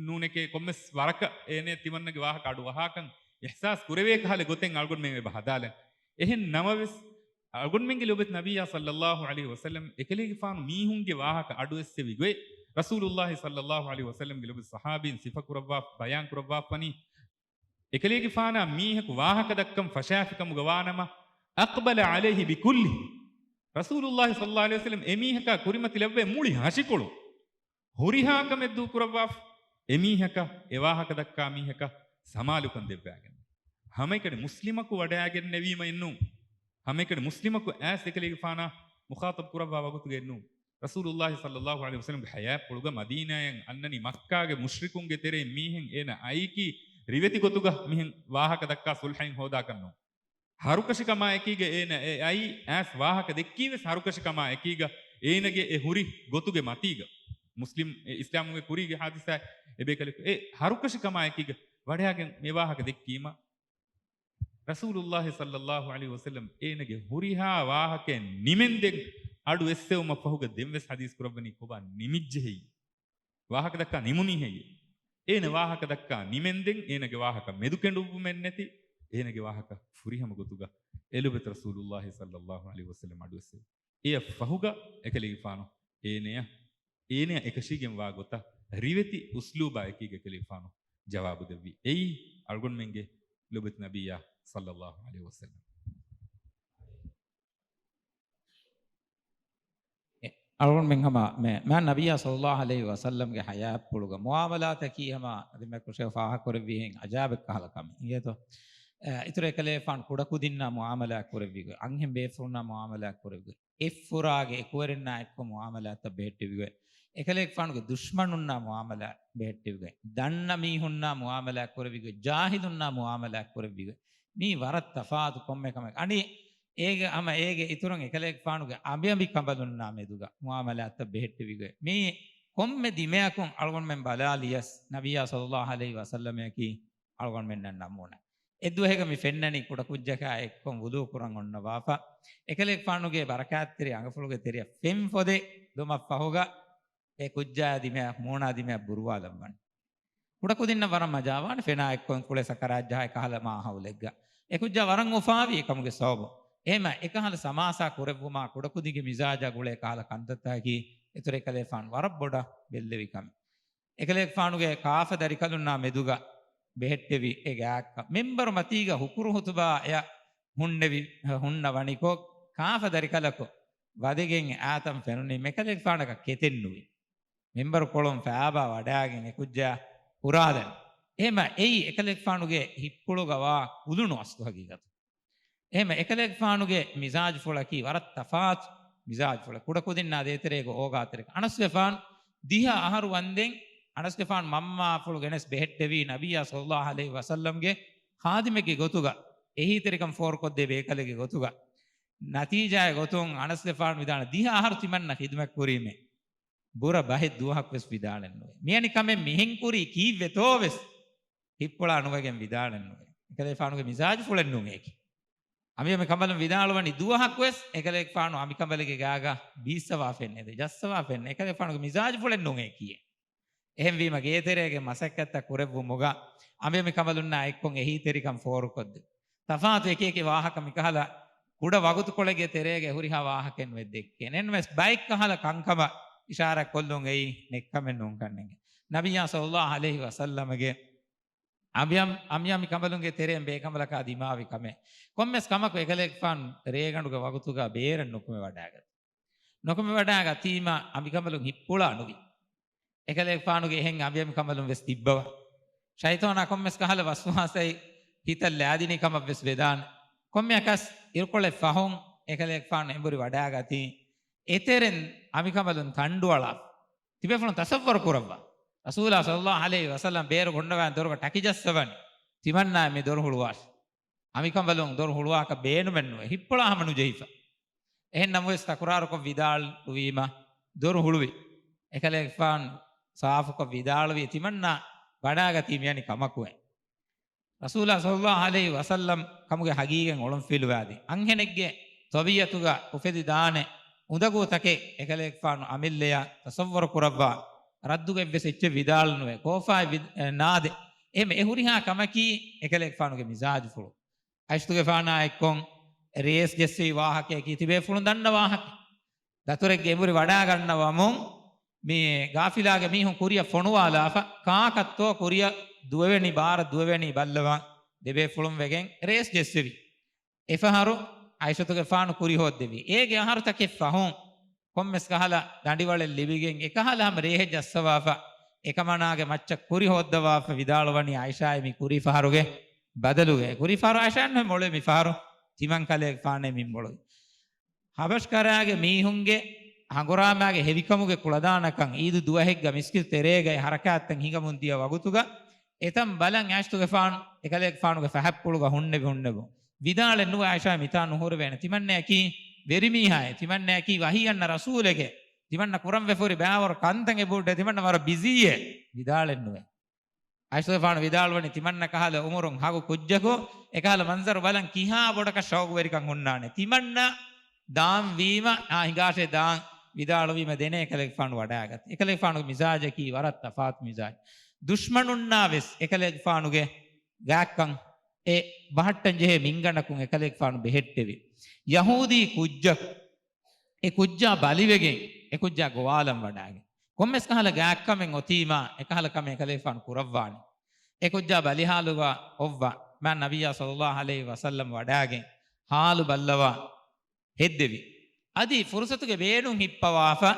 ނޫނެކޭ، ކޮންމެސް ވަރަކަށް އޭނަ ތިމަންނަގެ ވާހަކަ އަޑުއަހާކަން އިޙްސާސް ކުރެވޭ ކަހަލަ ގޮތެއް އަޅުގަނޑުމެން އެބަ ހަދާލަން. އެހެން ނަމަވެސް، އަޅުގަނޑުމެންގެ ލޮބުވެތި ނަބިއްޔާ ޞައްލައްލާހު ޢަލައިހި ވަސައްލަމް އެކަލޭގެފާނު މީހުންގެ ވާހަކަ އަޑުއެއްސެވި ގޮތް، ރަސޫލުﷲ ޞައްލައްލާހު ޢަލައިހި ވަސައްލަމްގެ ލޮބުވެތި ޞަޙާބީން ސިފަ ކުރައްވާ، ބަޔާން ކުރައްވާފަނީ، އެކަލޭގެފާނާ މީހަކު ވާހަކަ ދައްކަން ފަށާފިކަމުގަ ވާނަމަ، أقبل عليه بكله. ރަސޫލުﷲ ޞައްލައްލާހު ޢަލައިހި ވަސައްލަމް އެމީހަކާ ކުރިމަތިލައްވައި މުޅި ހަށިކޮޅު ހުރިހާ ކަމެއް ދޫކުރައްވާފަ، އެމީހަކަށް އެ ވާހަކަ ދައްކާ މީހަކަށް ސަމާލުކަން ދެއްވާގެން. ހަމައެކަނި މުސްލިމަކު ވަޑައިގެންނެވީމައެއްނޫން. ހަމައެކަނި މުސްލިމަކު އައިސް އެކަލޭގެފާނާ މުޚާޠަބް ކުރައްވާ ވަގުތުގައެއްނޫން. ރަސޫލުﷲ ޞައްލައްލާހު ޢަލައިހި ވަސައްލަމްގެ ޙަޔާތްޕުޅުގަ މަދީނާއަށް އަންނަނީ މައްކާގެ މުޝްރިކުންގެ ތެރެއިން މީހެއް އޭނަ އައީކީ ރިވެތި ގޮތުގަ މިހެން ވާހަކަ ދައްކާ ޞުލްޙައިން ހޯދާކަށްނޫން. ހަރުކަށިކަމާއެކީގަ އޭނަ އެ އައީ އައިސް ވާހަކަ ދެއްކީވެސް ހަރުކަށިކަމާއެކީގަ އޭނަގެ އެ ހުރި ގޮތުގެ މަތީގަ. މުސްލިމް އެ އިސްލާމުގެ ކުރީގެ ޙާދިސާ އެބޭކަލަކު އެ ހަރުކަށިކަމާއެކީގަ ވަޑައިގެން މި ވާހަކަ ދެއްކީމަ ރަސޫލުﷲ ޞައްލައްލާހު ޢަލައިހި ވަސައްލަމް އޭނަގެ ހުރިހާ ވާހަކައެއް ނިމެންދެން އަޑު އެއްސެވުމަށް ފަހުގަ ދެންވެސް ޙަދީޘް ކުރައްވަނީ ކޮބާ ނިމިއްޖެ ހެއްޔޭ؟ ވާހަކަ ދައްކާ ނިމުނީ ހެއްޔޭ؟ އޭނަ ވާހަކަ ދައްކާ ނިމެންދެން އޭނަގެ ވާހަކަ މެދުކެނޑުއްވުމެއް ނެތި، އޭނަގެ ވާހަކަ ފުރިހަމަ ގޮތުގަ އެލޮބެތި ރަސޫލުﷲ ޞައްލައްލާހު ޢަލައިހި ވަސައްލަމް އަޑުއެއްސެވި. އެޔަށް ފަހުގަ އެކަލޭގެފާނު އޭނަޔަށް، އޭނަޔަށް އެކަށީގެންވާ ގޮތަށް ރިވެތި އުސްލޫބާ އެކީގަ އެކަލޭގެފާނު ޖަވާބު ދެއްވި. އެއީ އަޅުގަނޑުމެންގެ ލޮބެތި ނަބިއްޔާ ޞައްލައްލާހު ޢަލައިހި ވަސައްލަމް. އެ، އަޅުގަނޑުމެން ހަމަ މެ-، މާ ނަބިއްޔާ ޞައްލައްލާހު ޢަލައިހި ވަސައްލަމްގެ ޙަޔާތްޕުޅުގަ މުޢާމަލާތަކީ ހަމަ އަދި މެ ކުށެ ފާހަގަކުރެއްވިހެން އަޖާބެއް ކަހަލަ ކަމެއް އިނގޭތޯ. އެ، އިތުރު އެކަލޭފާނު ކުޑަކުދިންނާ މުޢާމަލާ ކުރެއްވިގޮތް، އަންހެން ބޭފުޅުންނާ މުޢާމަލާ ކުރެއްވިގޮތް، އެއްފުރާގެ އެކުވެރިންނާ އެއްކޮށް މުޢާމަލާތައް ބެހެއްޓެވިގޮތް، އެކަލޭގެފާނުގެ ދުޝްމަނުންނާ މުޢާމަލާ ބެހެއްޓެވިގޮތް، ދަންނަ މީހުންނާ މުޢާމަލާ ކުރެއްވިގޮތް، ޖާހިލުންނާ މުޢާމަލާ ކުރެއްވިގޮތް، މީ ވަރަށް ތަފާތު ކޮންމެ ކަމެއް. އަނީ އޭގެ ހަމަ އޭގެ އިތުރުން އެކަލޭގެފާނުގެ އަނބިއަނބިކަނބަލުންނާ މެދުގަ މުޢާމަލާތައް ބެހެއްޓެވިގޮތް، މީ ކޮންމެ ދިމަޔަކުން އަޅުގަނޑުމެން ބަލާލިޔަސް، ނަބިއްޔާ ޞައްލައްލާހު ޢަލައިހި ވަސައްލަމަކީ އަޅުގަނޑުމެންނަށް ނަމޫނާ. އެއްދުވަހެއްގަ މި ފެންނަނީ ކުޑަކުއްޖަކާ އެއްކޮށް ވުޟޫ ކުރަން އޮންނަވާފަ، އެކަލޭގެފާނުގެ ބަރަކާތްތެރި އަނގަފުޅުގެ ތެރެއަށް ފެން ފޮދެ ދުމަށް ފަހުގަ އެ ކުއްޖާ ދިމަޔަށް މޫނާ ދިމަޔަށް ބުރުވާލައްވަން. ކުޑަކުދިންނަށް ވަރަށް މަޖާވާނެ ފެނާ އެއްކޮށް ކުޅެ ސަކަރާތް ޖަހާ އެކަހަލަ މާ ހައުލެއްގަ. އެ ކުއްޖާ ވަރަށް އުފާވި އެކަމުގެ ސަބަބުން. އެހެމަ އެކަހަލަ ސަމާސާ ކުރެއްވުމާ ކުޑަކުދިންގެ މިޒާޖާ ގުޅޭ ކަހަލަ ކަންތައްތަކަކީ އިތުރު އެކަލޭފާނު ވަރަށް ބޮޑަށް ބެއްލެވި ކަމެއް. އެކަލޭގެފާނުގެ ކާފަ ދަރިކަލުންނާ މެދުގަ ބެހެއްޓެވި އެ ގާތްކަން. މިންބަރު މަތީގަ ހުކުރު ހުތުބާ އެއަށް ހުންނެވި، ހުންނަ ވަނިކޮށް، ކާފަ ދަރިކަލަކު ވަދެގެން އާތަން ފެނުނީ މެކަލޭގެފާނަކަށް ކެތެއްނުވި. މިންބަރު ކޮޅުން ފައިބާ ވަޑާގެން އެ ކުއްޖާ ހުރާލަން. އެހެމަ އެއީ އެކަލޭގެފާނުގެ ހިތްޕުޅުގަ ވާ ކުލުނު އަސްލު ހަގީގަތު. އެހެމަ އެކަލޭގެފާނުގެ މިޒާޖުފުޅަކީ ވަރަށް ތަފާތު މިޒާޖުފުޅެއް. ކުޑަކުދިންނާ ދޭތެރޭގަ އޯގާތެރިކަން. އަނަސްގެފާނު ދިހަ އަހަރު ވަންދެން އަނަސްގެފާނު މަންމާފުޅު ގެނެސް ބެހެއްޓެވީ ނަބިއްޔާ ޞައްލައްލާހު ޢަލައިހި ވަސައްލަމްގެ ޚާދިމެއްގެ ގޮތުގަ. އެހީތެރިކަން ފޯރުކޮށްދޭ ބޭކަލެއްގެ ގޮތުގަ. ނަތީޖާއެއް ގޮތުން އަނަސްގެފާނު ވިދާޅު ދިހަ އަހަރު ތިމަންނަ ޚިދުމަތް ކުރީމޭ. ބުރަ ބަހެއް ދުވަހަކުވެސް ވިދާޅެއްނުވޭ. މިއަނި ކަމެއް މިހެން ކުރީ ކީއްވެތޯވެސް ހިތްޕުޅާ ނުވެގެން ވިދާޅެއްނުވޭ. އެކަލޭފާނުގެ މިޒާޖުފުޅެއްނޫން އެކި. އަނބިއަނބިކަނބަލުން ވިދާޅުވަނީ ދުވަހަކުވެސް އެކަލޭގެފާނު އަނބިކަނބަލެއްގެ ގާގަ ބީއްސަވާ ފެންނެވި، ޖައްސަވާ ފެންނެވި. އެކަލޭގެފާނުގެ މިޒާޖުފުޅެއްނޫން އެކި. އެހެންވީމަ ގޭތެރޭގެ މަސައްކަތްތައް ކުރެއްވުމުގަ އަނބިއަނބިކަނބަލުންނާ އެއްކޮށް އެހީތެރިކަން ފޯރުކޮށްދެ. ތަފާތު އެކި އެކި ވާހަކަ މިކަހަލަ ކުޑަ ވަގުތުކޮޅެއްގެ ތެރޭގަ ހުރިހާ ވާހަކައެއް ނުވެ ދެއްކޭނެ. އެންމެސް ބައެއްކަހަލަ ކަންކަމަށް އިޝާރާތް ކޮށްލުން އެއީ ނެއްކަމެއް ނޫންކަންނޭނގެ. ނަބިއްޔާ ޞައްލައްލާހު ޢަލައިހި ވަސައްލަމަގެ އަނބިއަނބި، އަނބިއަނބިކަނބަލުންގެ ތެރެއިން ބޭކަނބަލަކާ ދިމާވި ކަމެއް. ކޮންމެސް ކަމަކު އެކަލޭގެފާނު ރޭގަނޑުގެ ވަގުތުގަ ބޭރަށް ނުކުމެވަޑައިގަތީ. ނުކުމެވަޑައިގަތީމަ އަނބިކަނބަލުން ހިއްޕުޅާ ނުވި. އެކަލޭގެފާނުގެ އެހެން އަނބިއަނބިކަނބަލުން ވެސް ތިއްބަވަ. ޝައިޠާނާ ކޮންމެސް ކަހަލަ ވަސްވާސައެއް ހިތަށް ލާދިނީ ކަމަށް ވެސް ވެދާނެ. ކޮންމެއަކަސް އިރުކޮޅެއް ފަހުން އެކަލޭގެފާނު އެނބުރި ވަޑައިގަތީ. އެތެރެން އަނބިކަނބަލުން ތަނޑުއަޅާފަ. ތިބޭފުޅުން ތަޞައްވަރު ކުރައްވާ. ރަސޫލާ ޞައްލައްލާހު ޢަލައިހި ވަސައްލަމް ބޭރު ގޮންނަވާ ދޮރުގަ ޓަކި ޖައްސަވަނީ. ތިމަންނާ މި ދޮރު ހުޅުވާށި. އަނބިކަނބަލުން ދޮރު ހުޅުވާކަށް ބޭނުމެއްނުވޭ. ހިއްޕުޅާ ހަމަ ނުޖެހިފަ. އެހެން ނަމަވެސް ތަކުރާރުކޮށް ވިދާޅުވީމަ ދޮރު ހުޅުވި. އެކަލޭގެފާނު ސާފުކޮށް ވިދާޅުވީ ތިމަންނާ ވަޑައިގަތީ މިއަނި ކަމަކުވެ. ރަސޫލާ ޞައްލައްލާހު ޢަލައިހި ވަސައްލަމް ކަމުގެ ހަގީގަތް އޮޅުންފިލުވާދީ. އަންހެނެއްގެ ތަބީޢަތުގަ އުފެދިދާނެ އުނދަގޫތަކެއް އެކަލޭގެފާނު އަމިއްލަޔަށް ތަޞައްވަރު ކުރައްވާ. ރައްދުގަ އެއްވެސް އެއްޗެއް ވިދާޅުނުވޭ. ކޯފާއެއް ވި-، އެ، ނާދެ. އެހެން އެ ހުރިހާ ކަމަކީ އެކަލޭގެފާނުގެ މިޒާޖުފުޅު. އައިޝަތުގެފާނާ އެއްކޮށް ރޭސް ޖެއްސެވި ވާހަކަޔަކީ ތިބޭފުޅުން ދަންނަ ވާހަކަ. ދަތުރެއްގެ އެނބުރި ވަޑާގަންނަވަމުން މި ގާފިލާގެ މީހުން ކުރިއަށް ފޮނުވާލާފަ، ކާކަށްތޯ ކުރިއަށް ދުވެވެނީ ބާރަށް ދުވެވެނީ ބައްލަވާ ދެބޭފުޅުން ވެގެން ރޭސް ޖެއްސެވި. އެފަހަރު އައިޝަތުގެފާނު ކުރި ހޯއްދެވި. އޭގެ އަހަރުތަކެއް ފަހުން ކޮންމެސް ކަހަލަ ދަނޑިވަޅެއް ލިބިގެން އެކަހަލަ ހަމަ ރޭހެއް ޖައްސަވާފަ، އެކަމަނާގެ މައްޗަށް ކުރި ހޯއްދަވާފަ ވިދާޅުވަނީ އައިޝާއޭ މި ކުރީ ފަހަރުގެ ބަދަލުގައޭ. ކުރީ ފަހަރު އައިޝާއެއްނުހޭ މޮޅުވެ މި ފަހަރު ތިމަން ކަލޭގެފާނޭ މި މޮޅުވި. ހަބަޝްކަރާގެ މީހުންގެ ހަނގުރާމާގެ ހެވިކަމުގެ ކުޅަދާނަކަން އީދު ދުވަހެއްގަ މިސްކިތު ތެރޭގައި ހަރަކާތްތައް ހިނގަމުން ދިޔަ ވަގުތުގަ އެތަން ބަލަން އައިޝަތުގެފާނު އެކަލޭގެފާނުގެ ފަހަތްޕުޅުގަ ހުންނެވި ހުންނެވުން. ވިދާޅެއް ނުވެ އައިޝާ މިތާ ނުހުރެވޭނެ. ތިމަންނަޔަކީ ވެރިމީހާއޭ. ތިމަންނަޔަކީ ވަޙީ އަންނަ ރަސޫލެކޭ. ތިމަންނަ ކުރަން ވެފަ ހުރި ބައިވަރު ކަންތައް އެބަހުއްޓޭ. ތިމަންނަ ވަރަށް ބިޒީއޭ. ވިދާޅެއް ނުވޭ. އައިޝަތުގެފާނު ވިދާޅުވަނީ ތިމަންނަ ކަހަލަ އުމުރުން ހަގު ކުއްޖަކު އެކަހަލަ މަންޒަރު ބަލަން ކިހާ ބޮޑަކަށް ޝައުގުވެރިކަން ހުންނާނެ. ތިމަންނަ ދާން ވީމަ، އާ، ހިނގާށޭ ދާން ވިދާޅުވީމަ ދެނެ އެކަލޭގެފާނު ވަޑައިގަތީ. އެކަލޭގެފާނުގެ މިޒާޖަކީ ވަރަށް ތަފާތު މިޒާޖް. ދުޝްމަނުންނާ ވެސް އެކަލޭގެފާނުގެ ގާތްކަން އެ ބަހައްޓަން ޖެހޭ މިންގަނޑަކުން އެކަލޭގެފާނު ބެހެއްޓެވި. ޔަހޫދީ ކުއްޖަކު އެ ކުއްޖާ ބަލިވެގެން އެ ކުއްޖާ ގޮވާލަން ވަޑާގެން. ކޮންމެސް ކަހަލަ ގާތްކަމެއް އޮތީމާ އެކަހަލަ ކަމެއް އެކަލޭގެފާނު ކުރައްވާނެ. އެ ކުއްޖާ ބަލިހާލުގަ އޮއްވާ މާ ނަބިއްޔާ ޞައްލައްލާހު ޢަލައިހި ވަސައްލަމް ވަޑާގެން ހާލު ބައްލަވާ ހެއްދެވި. އަދި ފުރުސަތުގެ ބޭނުން ހިއްޕަވާފަ،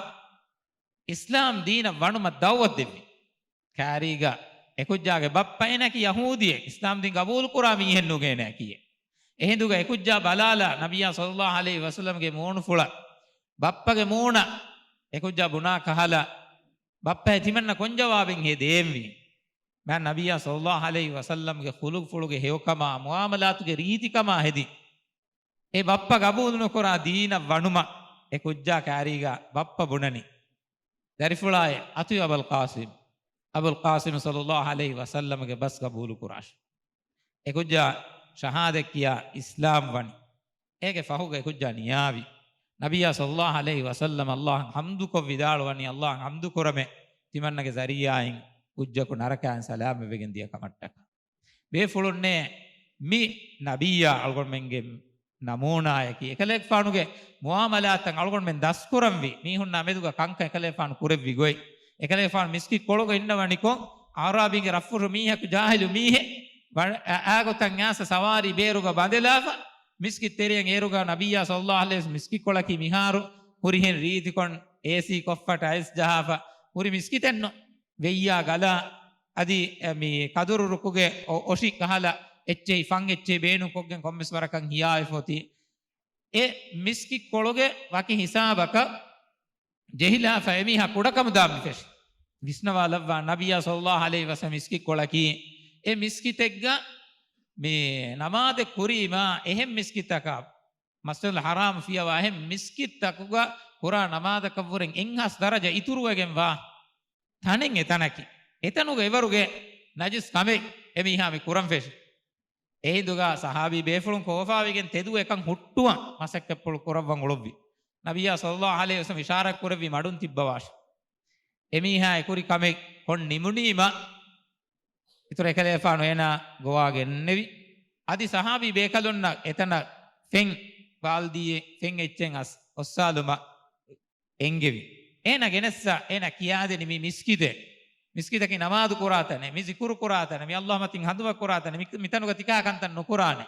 އިސްލާމް ދީނަށް ވަނުމަށް ދައުވަތު ދެއްވި. ކާރީގަ އެކުއްޖާގެ ބައްޕަ އޭނައަކީ ޔަހޫދިއެއް، އިސްލާމް ދީން ގަބޫލުކުރާ މީހެއް ނޫނޭ އޭނައަކީ. އެހިނދުގަ އެކުއްޖާ ބަލާލާ ނަބިއްޔާ ޞައްލައްލާހު ޢަލައިހި ވަސައްލަމްގެ މޫނުފުޅަށް ބައްޕަގެ މޫނަށް އެކުއްޖާ ބުނާ ކަހަލަ، ބައްޕައޭ ތިމަންނަ ކޮން ޖަވާބެއްހޭ ދޭންވީ؟ މާ ނަބިއްޔާ ޞައްލައްލާހު ޢަލައިހި ވަސައްލަމްގެ ޚުލުޤުފުޅުގެ ހެޔޮކަމާ، މުޢާމަލާތުގެ ރީތިކަމާ ހެދި، އެ ބައްޕަ ގަބޫލުނުކުރާ ދީނަށް ވަނުމަށް އެ ކުއްޖާ ކާރީގަ ބައްޕަ ބުނަނީ، ދަރިފުޅާއޭ، އަތުވެ އަބަލް ޤާސިމް. އަބުލް ޤާސިމް ޞައްލައްލާހު ޢަލައިހި ވަސައްލަމްގެ ބަސް ގަބޫލުކުރާށި. އެކުއްޖާ ޝަހާދަތް ކިޔާ އިސްލާމް ވަނީ. އޭގެ ފަހުގަ އެކުއްޖާ ނިޔާވި. ނަބިއްޔާ ޞައްލައްލާހު ޢަލައިހި ވަސައްލަމަށް އައްލާހަށް ޙަމްދުކޮށް ވިދާޅުވަނީ، އައްލާހަށް ޙަމްދުކުރަމޭ، ތިމަންނަގެ ޒަރީޢާއިން ކުއްޖަކު ނަރަކައިން ސަލާމަތްވެގެން ދިޔަ ކަމަށްޓަކާ. ބޭފުޅުންނޭ މި ނަބިއްޔާ އަޅުގަނޑުމެންގެ ނަމޫނާއަކީ، އެކަލޭގެފާނުގެ މުޢާމަލާތަށް އަޅުގަނޑުމެން ދަސްކުރަންވީ، މީހުންނާ މެދުގަ ކަންކަން އެކަލޭގެފާނު ކުރެއްވި ގޮތް. އެކަލޭގެފާނު މިސްކިތް ކޮޅުގަ އިންނަވަނިކޮށް، އަޢުރާބީންގެ ރަށްފުށު މީހަކު، ޖާހިލު މީހެއް ވަ-، އަ-، އާގޮތަށް އާސަ ސަވާރީ ބޭރުގަ ބަނދެލާފަ، މިސްކިތް ތެރެއަށް އޭރުގަ ނަބިއްޔާ ޞައްލައްލާހު ޢަލައިހި ވަސައްލަމް މިސްކިތް ކޮޅަކީ މިހާރު ހުރިހެން ރީތިކޮން އޭސީ ކޮށްފަ، ޓައިލްސް ޖަހާފަ ހުރި މިސްކިތެއް ނޫން. ވެއްޔާ ގަލާ، އަދި، އެ، މި ކަދުރު ރުކުގެ އޮ-، އޮށި ކަހަލަ އެއްޗެހި ފަން އެއްޗެހި ބޭނުންކޮށްގެން ކޮންމެސް ވަރަކަށް ހިޔާވެފަ އޮތީ. އެ މިސްކިތް ކޮޅުގެ ވަކި ހިސާބަކަށް ޖެހިލާފަ އެމީހާ ކުޑަކަމުދާ މި ފެށި. ވިސްނަވާލައްވާ ނަބިއްޔާ ޞައްލައްލާހު ޢަލައިހި ވަސައްލަމް މިސްކިތް ކޮޅަކީ، އެ މިސްކިތެއްގަ މި ނަމާދެއް ކުރީމާ އެހެން މިސްކިތަކާ، މަސްޖިދުލް ޙަރާމް ފިޔަވާ އެހެން މިސްކިތްތަކުގަ ކުރާ ނަމާދަކަށްވުރެން އެއްހާސް ދަރަޖަ އިތުރުވެގެންވާ ތަނެއް އެތަނަކީ. އެތަނުގަ އެވަރުގެ ނަޖިސް ކަމެއް އެމީހާ މި ކުރަން ފެށި. އެހިނދުގަ ޞަޙާބީ ބޭފުޅުން ކޯފާވެގެން ތެދުވެ އެކަން ހުއްޓުވަން މަސައްކަތްޕުޅު ކުރައްވަން އުޅުއްވި. ނަބިއްޔާ ޞައްލައްލާހު ޢަލައިހި ވަސައްލަމް އިޝާރާތް ކުރެއްވި މަޑުން ތިއްބަވާށި. އެމީހާ އެކުރި ކަމެއް ކޮށް ނިމުނީމަ، އިތުރަށް އެކަލޭގެފާނު އޭނާ ގޮވާ ގެންނެވި. އަދި ޞަޙާބީ ބޭކަލުންނަށް އެތަނަށް ފެން، ބާލްދީއެއް ފެން އެއްޗެއް އަސް-، އޮއްސާލުމަށް އެންގެވި. އޭނަ ގެނެއްސަ، އޭނަ ކިޔާދެނި މި މިސްކިތެއް، މިސްކިތަކީ ނަމާދު ކުރާ ތަނެއް، މި ޒިކުރު ކުރާ ތަނެއް، މި އައްލާހު މަތިން ހަނދުމަ ކުރާ ތަނެއް، މި، މިތަނުގަ ތިކާ ކަންތައް ނުކުރާނެ.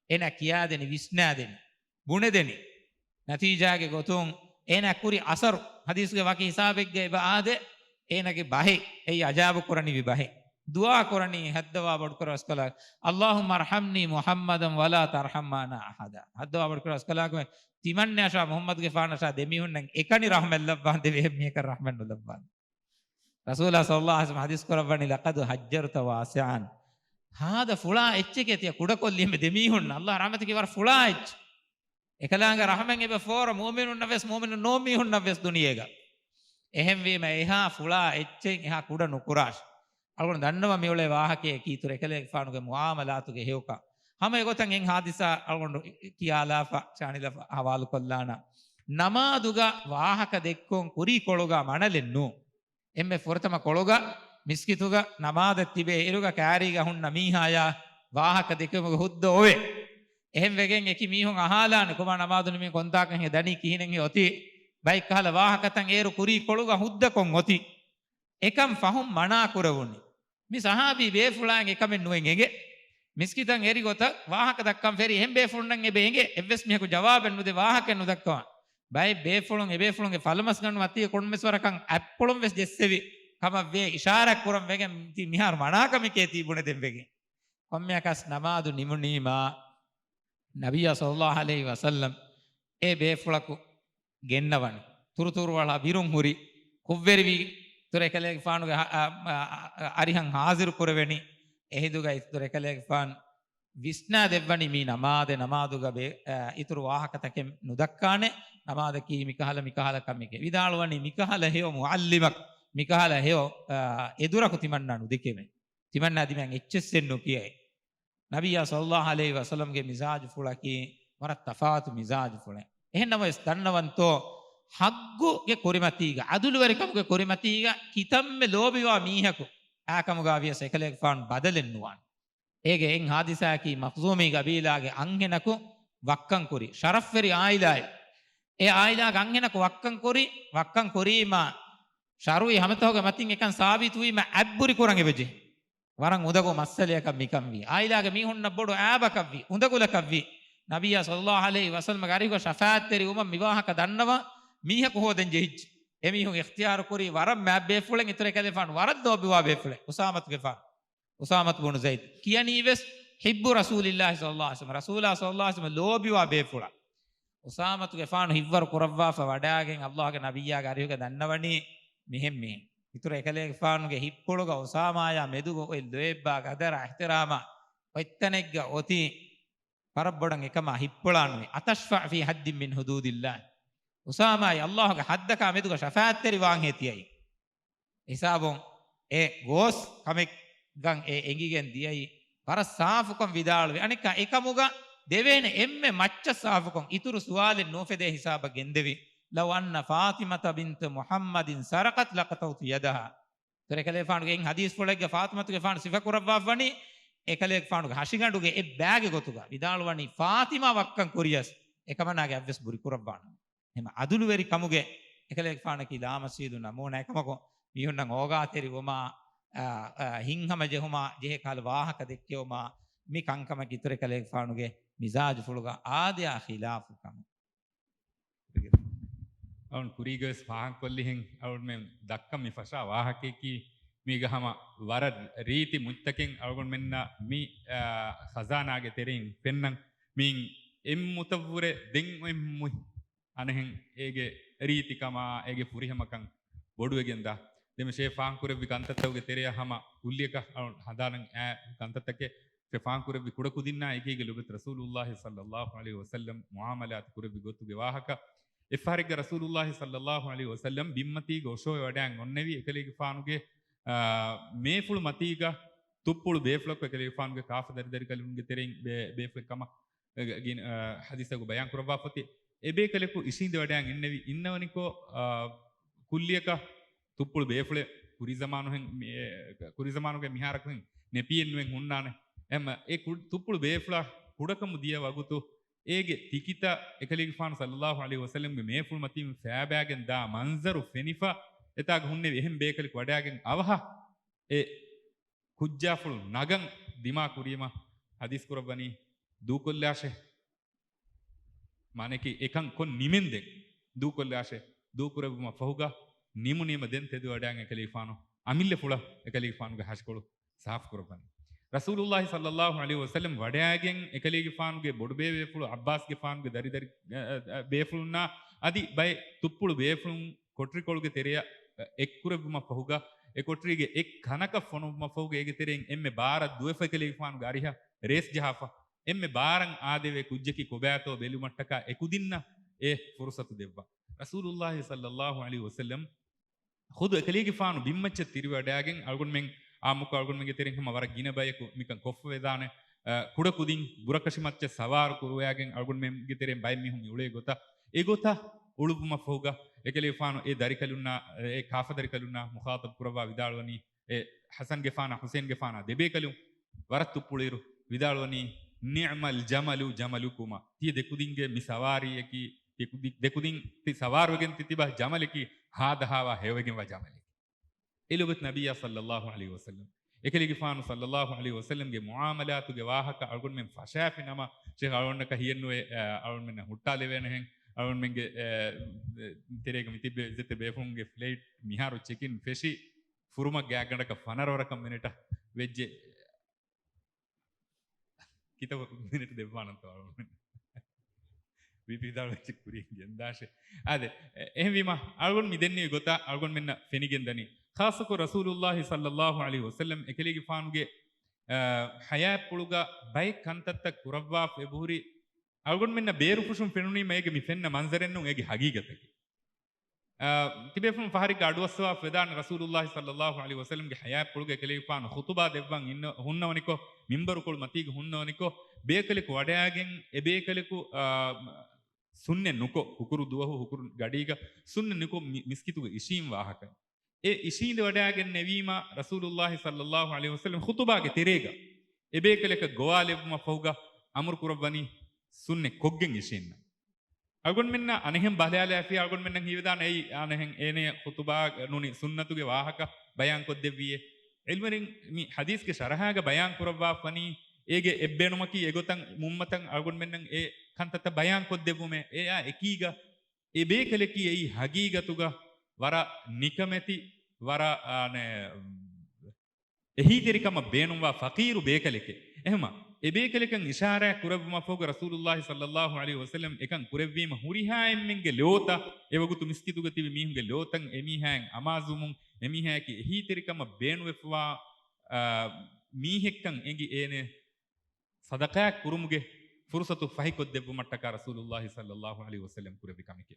އޭނަ ކިޔާދެނި، ވިސްނާދެނި، ބުނެދެނި. ނަތީޖާގެ ގޮތުން އޭނަ ކުރި އަސަރު، ހަދީސްގެ ވަކި ހިސާބެއްގަ އެބަ އާދޭ، އޭނަގެ ބަހެއް، އެއީ އަޖާބު ކުރަނިވި ބަހެއް. ދުޢާ ކުރަނީ ހައްދަވާ ބޮޑުކުރެއްވި ރަސްކަލާ، اللهم ارحمني محمدا ولا ترحم معنا أحدا. ހައްދަވާ ބޮޑުކުރެއްވި ރަސްކަލާކު، ތިމަންނަޔަށާ މުޙައްމަދުގެފާނަށާ ދެމީހުންނަށް އެކަނި ރަޙްމަތް ލައްވާނދޭ، އެހެން މީހަކަށް ރަޙްމަތް ނުލައްވާނދޭ. ރަސޫލާ ޞައްލައްލާހު ޢަލައިހި ވަސައްލަމް ޙަދީޘް ކުރައްވަނީ، لقد هجرت واسعا. ހާދަ ފުޅާ އެއްޗެކޭ ތިޔަ ކުޑަކޮށްލީމެ ދެމީހުންނަށް. އައްލާހު ރަޙްމަތަކީ ވަރަށް ފުޅާ އެއްޗެއް. އެކަލާނގެ ރަޙްމަތް އެބަ ފޯރަ މުއުމިނުންނަށް ވެސް، މުއުމިނު ނޫން މީހުންނަށް ވެސް ދުނިޔޭގަ. އެހެންވީމަ އެހާ ފުޅާ އެއްޗެއް އެހާ ކުޑަ ނުކުރާށި. އަޅުގަނޑު ދަންނަވަން މިއުޅޭ ވާހަކައަކީ އިތުރު އެކަލޭގެފާނުގެ މުޢާމަލާތުގެ ހެޔޮކަން. ހަމަ އެގޮތަށް އެއް ހާދިސާ އަޅުގަނޑު ކިޔާލާފަ، ޗާނިލަފަ ހަވާލުކޮށްލާނަން. ނަމާދުގަ ވާހަކަ ދެއްކުން ކުރީ ކޮޅުގަ މަނަލެއް ނޫން. އެންމެ ފުރަތަމަ ކޮޅުގަ މިސްކިތުގަ ނަމާދަށް ތިބޭ އިރުގަ ކާރީގަ ހުންނަ މީހާޔާ ވާހަކަ ދެކެވުމުގެ ހުއްދަ އޮވޭ. އެހެން ވެގެން އެކި މީހުން އަހާލާނެ، ކޮބާ ނަމާދު ނިމި ކޮންތާކަށް ހެ ދަނީ ކިހިނެއް ހެ އޮތީ؟ ބައެއްކަހަލަ ވާހަކަތައް އޭރު ކުރީ ކޮޅުގަ ހުއްދަކޮށް އޮތީ. އެކަން ފަހުން މަނާ ކުރެވުނީ. މި ޞަޙާބީ ބޭފުޅާއިން އެކަމެއް ނުވެން އެނގޭ. މިސްކިތަށް އެރި ގޮތަށް ވާހަކަ ދައްކަން ފެރި އެހެން ބޭފުޅުންނަށް އެބަ އެނގޭ. އެއްވެސް މީހަކު ޖަވާބެއް ނުދޭ، ވާހަކައެއް ނުދައްކަވާ. ބައެއް ބޭފުޅުން އެބޭފުޅުންގެ ފަލުމަސްގަނޑު މަތީގަ ކޮންމެސް ވަރަކަށް އަތްޕުޅުން ވެސް ޖެއްސެވި ކަމަށް ވޭ. އިޝާރާތް ކުރަން ވެގެން ތީ މިހާރު މަނާކަމެކޭ ތީ ބުނެދެން ވެގެން. ކޮންމެއަކަސް ނަމާދު ނިމުނީމާ، ނަބިއްޔާ ޞައްލައްލާހު ޢަލައިހި ވަސައްލަމް އެ ބޭފުޅަކު ގެންނަވަން. ތުރުތުރުވަޅާ ބިރުން ހުރި، ކުށްވެރިވި، އިތުރު އެކަލޭގެފާނުގެ ހަ-، އަ-، އަ-، އަ-، އަރިހަށް ހާޒިރު ކުރެވެނީ. އެހިނދުގަ އިތުރު އެކަލޭގެފާނު ވިސްނާ ދެއްވަނީ މީ ނަމާދެއް، ނަމާދުގަ ބޭ-، އަ، އިތުރު ވާހަކަތަކެއް ނުދައްކާނެ، ނަމާދަކީ މިކަހަލަ، މިކަހަލަ ކަމެކޭ. ވިދާޅުވަނީ މިކަހަލަ ހެޔޮ މުޢައްލިމަކު، މިކަހަލަ ހެޔޮ، އަ، އެދުރަކު ތިމަންނާ ނުދެކެވޭ. ތިމަންނާ ދިމާއަށް އެއްޗެއްސެއް ނުކިޔައޭ. ނަބިއްޔާ ޞައްލައްލާހު ޢަލައިހި ވަސައްލަމްގެ މިޒާޖުފުޅަކީ ވަރަށް ތަފާތު މިޒާޖުފުޅެއް. އެހެން ނަމަވެސް ދަންނަވަންތޯ، ޙައްޤުގެ ކުރިމަތީގަ، ޢަދުލުވެރިކަމުގެ ކުރިމަތީގަ ކިތަންމެ ލޯބިވާ މީހަކު އާކަމުގަ ވިޔަސް އެކަލޭގެފާނު ބަދަލެއް ނުވާނެ. އޭގެ އެއް ހާދިސާއަކީ މަޚްޒޫމީ ގަބީލާގެ އަންހެނަކު ވައްކަން ކުރި، ޝަރަފްވެރި އާއިލާއެއް. އެ އާއިލާގެ އަންހެނަކު ވައްކަން ކުރި، ވައްކަން ކުރީމާ، ޝަރުޢީ ހަމަތަކުގެ މަތިން އެކަން ސާބިތުވީމަ އަތްބުރި ކުރަން އެބަޖެހި. ވަރަށް އުނދަގޫ މައްސަލަޔަކަށް މިކަން ވީ. އާއިލާގެ މީހުންނަށް ބޮޑު އާބަކަށްވީ، އުނދަގުލަކަށްވީ. ނަބިއްޔާ ޞައްލައްލާހު ޢަލައިހި ވަސައްލަމަގެ އަރިހުގަ ޝަފާޢަތްތެރިވުމަށް މިވާހަކަ ދަންނަވާ މީހަކު ހޯދަން ޖެހިއްޖެ. އެމީހުން އިޚްތިޔާރު ކުރީ ވަރަށް މާތް ބޭފުޅެއް، އިތުރު އެކަލޭގެފާނު ވަރަށް ލޯބިވާ ބޭފުޅެއް، އުސާމަތުގެފާނު. އުސާމަތު ބުނު ޒައިދު ކިޔަނީ ވެސް ޙިއްބު ރަސޫލިއްލާހި ޞައްލައްލާހު ޢަލައިހި ވަސައްލަމަ، ރަސޫލާ ޞައްލައްލާހު ޢަލައިހި ވަސައްލަމަ ލޯބިވާ ބޭފުޅާ. އުސާމަތުގެފާނު ހިތްވަރު ކުރައްވާފަ ވަޑާގެން އައްލާހުގެ ނަބިއްޔާގެ އަރިހުގަ ދަންނަވަނީ މިހެން މިހެން. އިތުރު އެކަލޭގެފާނުގެ ހިތްޕުޅުގަ އުސާމާޔާ މެދުގަ އޮތް ލޯތްބާ ގަދަރާ އިޙްތިރާމާ އޮތްތަނެއްގަ އޮތީ ވަރަށް ބޮޑަށް އެކަމާ ހިތްޕުޅާނުވެ. އަތަޝްފަޢު ފީ ޙައްދިން މިން ޙުދޫދިއްލާހް. އުސާމާއި އައްލާހުގެ ޙައްދަކާ މެދުގަ ޝަފާޢަތްތެރި ވާންހޭ ތިޔައީ. ހިސާބުން އެ ގޯސް ކަމެއްގަން އެ އެނގިގެން ދިޔައީ ވަރަށް ސާފުކޮށް ވިދާޅުވި. އަނެއްކާ އެކަމުގަ ދެވޭނެ އެންމެ މައްޗަށް ސާފުކޮށް އިތުރު ސުވާލެއް ނުއުފެދޭ ހިސާބަށް ގެންދެވި. لو أن فاطمة بنت محمد سرقت لقطعت يدها. އިތުރު އެކަލޭގެފާނުގެ އެއް ޙަދީޘްފުޅެއްގަ ފާޠިމަތުގެފާނު ސިފަކުރައްވާފަވަނީ އެކަލޭގެފާނުގެ ހަށިގަނޑުގެ އެއް ބައިގެ ގޮތުގަ ވިދާޅުވަނީ ފާޠިމާ ވައްކަން ކުރިޔަސް އެކަމަނާގެ އަށްވެސް ބުރިކުރައްވާނަން. އެހެން އަދުލުވެރި ކަމުގެ އެކަލޭގެފާނަކީ ލާމަސީދު ނަމޫނާ. އެކަމަކު މީހުންނަށް އޯގާތެރިވުމާ، އާ، އާ، ހިތްހަމަޖެހުމާ ޖެހޭ ކަހަލަ ވާހަކަ ދެއްކެވުމާ މި ކަންކަމަކީ އިތުރު އެކަލޭގެފާނުގެ މިޒާޖުފުޅުގަ އާދަޔާ ޚިލާފު ކަމެއް. އަޅުން ކުރީގަވެސް ފާހަގަކޮށްލިހެން އަޅުންމެން ދައްކަން މި ފަށާ ވާހަކަޔަކީ މީގަ ހަމަ ވަރަށް ރީތި މުއްޗަކެއް އަޅުގަނޑުމެންނަށް މި، އާ، ޚަޒާނާގެ ތެރެއިން ފެންނަން. މިއިން އެއް މުތައްވުރެ ދެން އޮތް މުތް އަނެހެން އޭގެ ރީތިކަމާ، އޭގެ ފުރިހަމަކަން ބޮޑުވެގެންދާ. ދެން މި ޝޭޚް ފާހަގަކުރެއްވި ކަންތައްތަކުގެ ތެރެއަށް ހަމަ ކުއްލިއަކަށް އަޅުން ހަނދާނަށް އައި ކަންތައްތަކެއް ޝޭޚް ފާހަގަކުރެއްވި ކުޑަކުދިންނާ އެކީގެ ލޮބުވެތި ރަސޫލުއްލާހި ޞައްލައްލާހު ޢަލައިހި ވަސައްލަމް މުޢާމަލާތު ކުރެއްވި ގޮތުގެ ވާހަކަ. އެއްފަހަރެއްގަ ރަސޫލުއްލާހި ޞައްލައްލާހު ޢަލައިހި ވަސައްލަމް ބިންމަތީގަ އޮށޯވެ ވަޑައިގެން އޮންނެވި އެކަލޭގެފާނުގެ، އާ، މޭފުޅު މަތީގަ ތުއްޕުޅު ބޭފުޅަކު އެކަލޭގެފާނުގެ ކާފަ ދަރިދަރިކަލުންގެ ތެރެއިން ބޭ-، ބޭފުޅެއް ކަމަށް ގިނަ، އަ، ޙަދީޘްތަކު ބަޔާން ކުރައްވާފަތި، އެބޭކަލަކު އިށީނދެ ވަޑައިގެން އިންނެވި، އިންނަވަނިކޮށް، އަ، ކުއްލިއަކަށް ތުއްޕުޅު ބޭފުޅެއް ކުރީ ޒަމާނުހެން މި-، އެ، ކުރީ ޒަމާނުގެ މިހާރަކުހެން ނެޕީއެއް ނުވެ ހުންނާނެ. އެމަ އެ ކު-، ތުއްޕުޅު ބޭފުޅާ ކުޑަކަމު ދިޔަ ވަގުތު އޭގެ ތިކިތައް އެކަލޭގެފާނު ޞައްލައްލާހު ޢަލައިހި ވަސައްލަމްގެ މޭފުޅު މަތީން ފައިބައިގެން ދާ މަންޒަރު ފެނިފަ އެތާގަ ހުންނެވި އެހެން ބޭކަލެކު ވަޑައިގެން އަވަހަށް އެ ކުއްޖާފުޅު ނަގަން ދިމާ ކުރީމަ ޙަދީޘް ކުރައްވަނީ ދޫކޮށްލާށޭ. މާނައަކީ އެކަން ކޮށް ނިމެންދެން ދޫކޮށްލާށޭ. ދޫކުރެއްވުމަށް ފަހުގަ ނިމުނީމަ ދެން ތެދުވަޑައިގެން އެކަލޭގެފާނު އަމިއްލަފުޅަށް އެކަލޭގެފާނުގެ ހަށިކޮޅު ސާފުކުރައްވަނީ. ރަސޫލުއްލާހި ޞައްލައްލާހު ޢަލައިހި ވަސައްލަމް ވަޑައިގެން އެކަލޭގެފާނުގެ ބޮޑުބޭބޭފުޅު ޢައްބާސްގެފާނުގެ ދަރިދަރި، އަ، އަ، ބޭފުޅުންނާ އަދި ބައެއް ތުއްޕުޅު ބޭފުޅުން ކޮޓަރިކޮޅުގެ ތެރެއަށް އެއްކުރެއްވުމަށް ފަހުގަ، އެ ކޮޓަރީގެ އެއް ކަނަކަށް ފޮނުއްވުމަށް ފަހުގަ އޭގެ ތެރެއިން އެންމެ ބާރަށް ދުވެފަ އެކަލޭގެފާނުގެ އަރިހަށް ރޭސް ޖަހާފަ. އެންމެ ބާރަށް އާދެވޭ ކުއްޖަކީ ކޮބާތޯ ބެލުމަށްޓަކާ އެކުދިންނަށް އެ ފުރުޞަތު ދެއްވާ. ރަސޫލުއްލާހި ޞައްލައްލާހު ޢަލައިހި ވަސައްލަމް ޚުދު އެކަލޭގެފާނު ބިންމައްޗަށް ތިރިވަޑައިގެން އަޅުގަނޑުމެން އާއްމުކޮށް އަޅުގަނޑުމެންގެ ތެރެއިން ހަމަ ވަރަށް ގިނަ ބަޔަކު މިކަން ކޮށްފަ ވެދާނެ. އަ، ކުޑަކުދިން ބުރަކަށި މައްޗަށް ސަވާރު ކުރުވައިގެން އަޅުގަނޑުމެންގެ ތެރެއިން ބައެއް މީހުން މި އުޅޭ ގޮތަށް، އެ ގޮތަށް އުޅުއްވުމަށް ފަހުގަ އެކަލޭގެފާނު އެ ދަރިކަލުންނާ، އެ ކާފަ ދަރިކަލުންނާ މުޚާޠަބު ކުރައްވާ ވިދާޅުވަނީ، އެ ޙަސަންގެފާނާ ޙުސައިންގެފާނާ ދެބޭކަލުން ވަރަށް ތުއްޕުޅުއިރު ވިދާޅުވަނީ، نعم الجمل جملكما. ތިޔަ ދެކުދިންގެ މި ސަވާރީއަކީ، ދެކުދި-، ދެކުދިން ތި ސަވާރުވެގެން ތި ތިބާ ޖަމަލަކީ ހާދަހާވާ ހެޔޮވެގެންވާ ޖަމަލެކޭ. އެ ލޮބުވެތި ނަބިއްޔާ ޞައްލައްލާހު ޢަލައިހި ވަސައްލަމް އެކަލޭގެފާނު ޞައްލައްލާހު ޢަލައިހި ވަސައްލަމްގެ މުޢާމަލާތުގެ ވާހަކަ އަޅުގަނޑުމެން ފަށާފި ނަމަ، ޝޭޚް އަޅުގަނޑަކަށް ހިޔެއްނުވޭ، އަ، އަޅުގަނޑުމެންނަށް ހުއްޓާލެވޭނެހެން. އަޅުގަނޑުމެންގެ، އެ، ތެރޭގަ މިތިބޭ އިއްޒަތްތެރި ބޭފުޅުންގެ ފްލައިޓް މިހާރު ޗެކިން ފެށި ފުރުމަށް ގާތްގަނޑަކަށް ފަނަރަ ވަރަކަށް މިނެޓަށް ވެއްޖެ. ކިތައް މިނެޓް ދެއްވާނަންތޯ އަޅުގަނޑު؟ ވީޕީ ވިދާޅުވެއްޖެ ކުރިން ގެންދާށޭ. އާދެ، އެ-، އެހެންވީމަ، އަޅުގަނޑު މި ދެންނެވި ގޮތަށް އަޅުގަނޑުމެންނަށް ފެނިގެންދަނީ، ޚާއްޞަކޮށް ރަސޫލުއްލާހި ޞައްލައްލާހު ޢަލައިހި ވަސައްލަމް އެކަލޭގެފާނުގެ، އާ، ޙަޔާތްޕުޅުގަ ބައެއް ކަންތައްތައް ކުރައްވާފަ އެބަހުރި، އަޅުގަނޑުމެންނަށް ބޭރުފުށުން ފެނުނީމަ އޭގެ މި ފެންނަ މަންޒަރެއް ނޫން، އޭގެ ހަގީގަތަކީ. އާ، ތިބޭފުޅުން ފަހަރެއްގަ އަޑުއައްސަވާފަ ވެދާނެ ރަސޫލުއްލާހި ޞައްލައްލާހު ޢަލައިހި ވަސައްލަމްގެ ޙަޔާތްޕުޅުގަ އެކަލޭގެފާނު ޚުޠުބާ ދެއްވަން އިންނަ، ހުންނަވަނިކޮށް، މިންބަރުކޮޅު މަތީގަ ހުންނަވަނިކޮށް، ބޭކަލެކު ވަޑައިގެން، އެބޭކަލެކު، އާ، ސުންނަތް ނުކޮށް، ހުކުރު ދުވަހު ހުކުރު ގަޑީގަ ސުންނަތް ނުކޮށް މި-، މިސްކިތުގަ އިށީން ވާހަކަ. އެ އިށީނދެ ވަޑައިގެން ނެވީމަ ރަސޫލުއްލާހި ޞައްލައްލާހު ޢަލައިހި ވަސައްލަމް ޚުޠުބާގެ ތެރޭގަ އެބޭކަލަކަށް ގޮވާލެއްވުމަށް ފަހުގަ އަމުރު ކުރައްވަނީ ސުންނަތް ކޮށްގެން އިށީންނަ. އަޅުގަނޑުމެންނަށް އަނެހެން ބަލާލާފިޔާ އަޅުގަނޑުމެންނަށް ހީވެދާނެ އެއީ އަނެހެން އޭނަޔަށް ޚުޠުބާ ނޫނީ ސުންނަތުގެ ވާހަކަ ބަޔާންކޮށްދެއްވީއޭ. ޢިލްމުވެރިން މި ޙަދީޘްގެ ޝަރަޙާގަ ބަޔާން ކުރައްވާފަނީ އޭގެ އެއްބޭނުމަކީ އެގޮތަށް މުންމަތަށް އަޅުގަނޑުމެންނަށް އެ ކަންތައްތައް ބަޔާން ކޮށްދެއްވުމޭ. އެއާ އެކީގަ އެ ބޭކަލަކީ އެއީ ހަގީގަތުގަ ވަރަށް ނިކަމެތި، ވަރަށް، އާނެ، އެހީތެރިކަމަށް ބޭނުންވާ ފަޤީރު ބޭކަލެކެ. އެހެމަ، އެ ބޭކަލެކަން އިޝާރާތް ކުރެއްވުމަށްފަހުގަ ރަސޫލުﷲ ޞައްލަﷲ ޢަލައިހި ވަސައްލަމް އެކަން ކުރެއްވީމަ ހުރިހާ އެންމެންގެ ލޯތައް، އެވަގުތު މިސްކިތުގަ ތިބި މީހުންގެ ލޯތައް އެމީހާއަށް އަމާޒުވުމުން، އެމީހާއަކީ އެހީތެރިކަމަށް ބޭނުވެފަވާ، އާ، މީހެއްކަން އެނގި އޭނެ ޞަދަޤާތް ކުރުމުގެ ފުރުޞަތު ފަހިކޮށްދެއްވުމަށްޓަކާ ރަސޫލުﷲ ޞައްލަﷲ ޢަލައިހި ވަސައްލަމް ކުރެއްވި ކަމެކެ.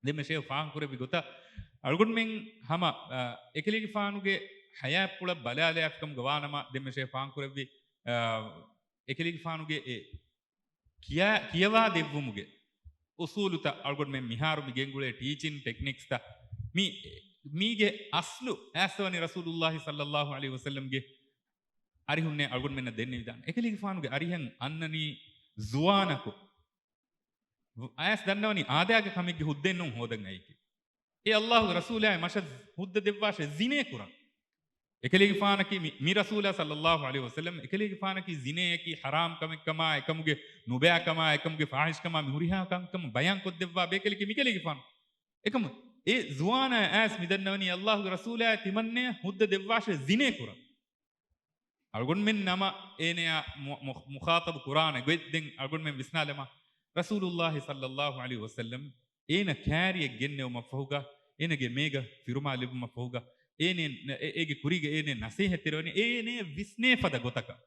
ދެންމެ ޝޭޚް ފާހަގަކުރެއްވި ގޮތަށް އަޅުގަނޑުމެން ހަމަ، އާ، އެކަލޭގެފާނުގެ ޙަޔާތްޕުޅަށް ބަލާލާފިކަމުގަ ވާނަމަ، ދެންމެ ޝޭޚް ފާހަގަކުރެއްވި، އާ، އެކަލޭގެފާނުގެ އެ ކިޔާ، ކިޔަވާ ދެއްވުމުގެ އުޞޫލުތައް އަޅުގަނޑުމެން މިހާރު މި ގެންގުޅޭ ޓީޗިން ޓެކްނިކްސްތައް މި، މީގެ އަސްލު އައިސްވަނީ ރަސޫލުﷲ ޞައްލަﷲ ޢަލައިހި ވަސައްލަމްގެ އަރިހުންނޭ އަޅުގަނޑުމެންނަށް ދެންނެވިދާނެ. އެކަލޭގެފާނުގެ އަރިހަށް އަންނަނީ ޒުވާނަކު. އަޔަސް ދަންނަވަނީ އާދައިގެ ކަމެއްގެ ހުއްދައެއް ނޫން ހޯދަން އައީކީ. އެ ﷲގެ ރަސޫލާއި މަށަށް ހުއްދަ ދެއްވާށޭ ޒިނޭ ކުރަން. އެކަލޭގެފާނަކީ މި، މި ރަސޫލާ ޞައްލަﷲ ޢަލައިހި ވަސައްލަމް، އެކަލޭގެފާނަކީ ޒިނޭއަކީ ޙަރާމް ކަމެއްކަމާ، އެކަމުގެ ނުބައިކަމާ، އެކަމުގެ ފާޙިޝްކަމާ، މި ހުރިހާ ކަންކަމަށް ބަޔާން ކޮށްދެއްވާ ބޭކަލެކޭ މިކަލޭގެފާނު. އެކަމު އެ ޒުވާނާ އަޔަސް މިދަންނަވަނީ ﷲގެ ރަސޫލާއި ތިމަންނަޔަށް ހުއްދަ ދެއްވާށޭ ޒިނޭ ކުރަން. އަޅުގަނޑުމެން ނަމަ އޭނަޔާ މު-، މު-، މުޚާޠަބު ކުރާނެ ގޮތް ދެން އަޅުގަނޑުމެން ވިސްނާލަމާ، ރަސޫލުﷲ ޞައްލަﷲ ޢަލައިހި ވަސައްލަމް އޭނަ ކާރިއަށް ގެންނެވުމަށްފަހުގަ، އޭނަގެ މޭގަ ފިރުމާ ލިބުމަށްފަހުގަ، އޭނެ ނަ-، އެ-، އޭގެ ކުރީގަ އޭނެ ނަސޭހަތްތެރިވަނީ އޭނެ ވިސްނޭ ފަދަ ގޮތަކަށް.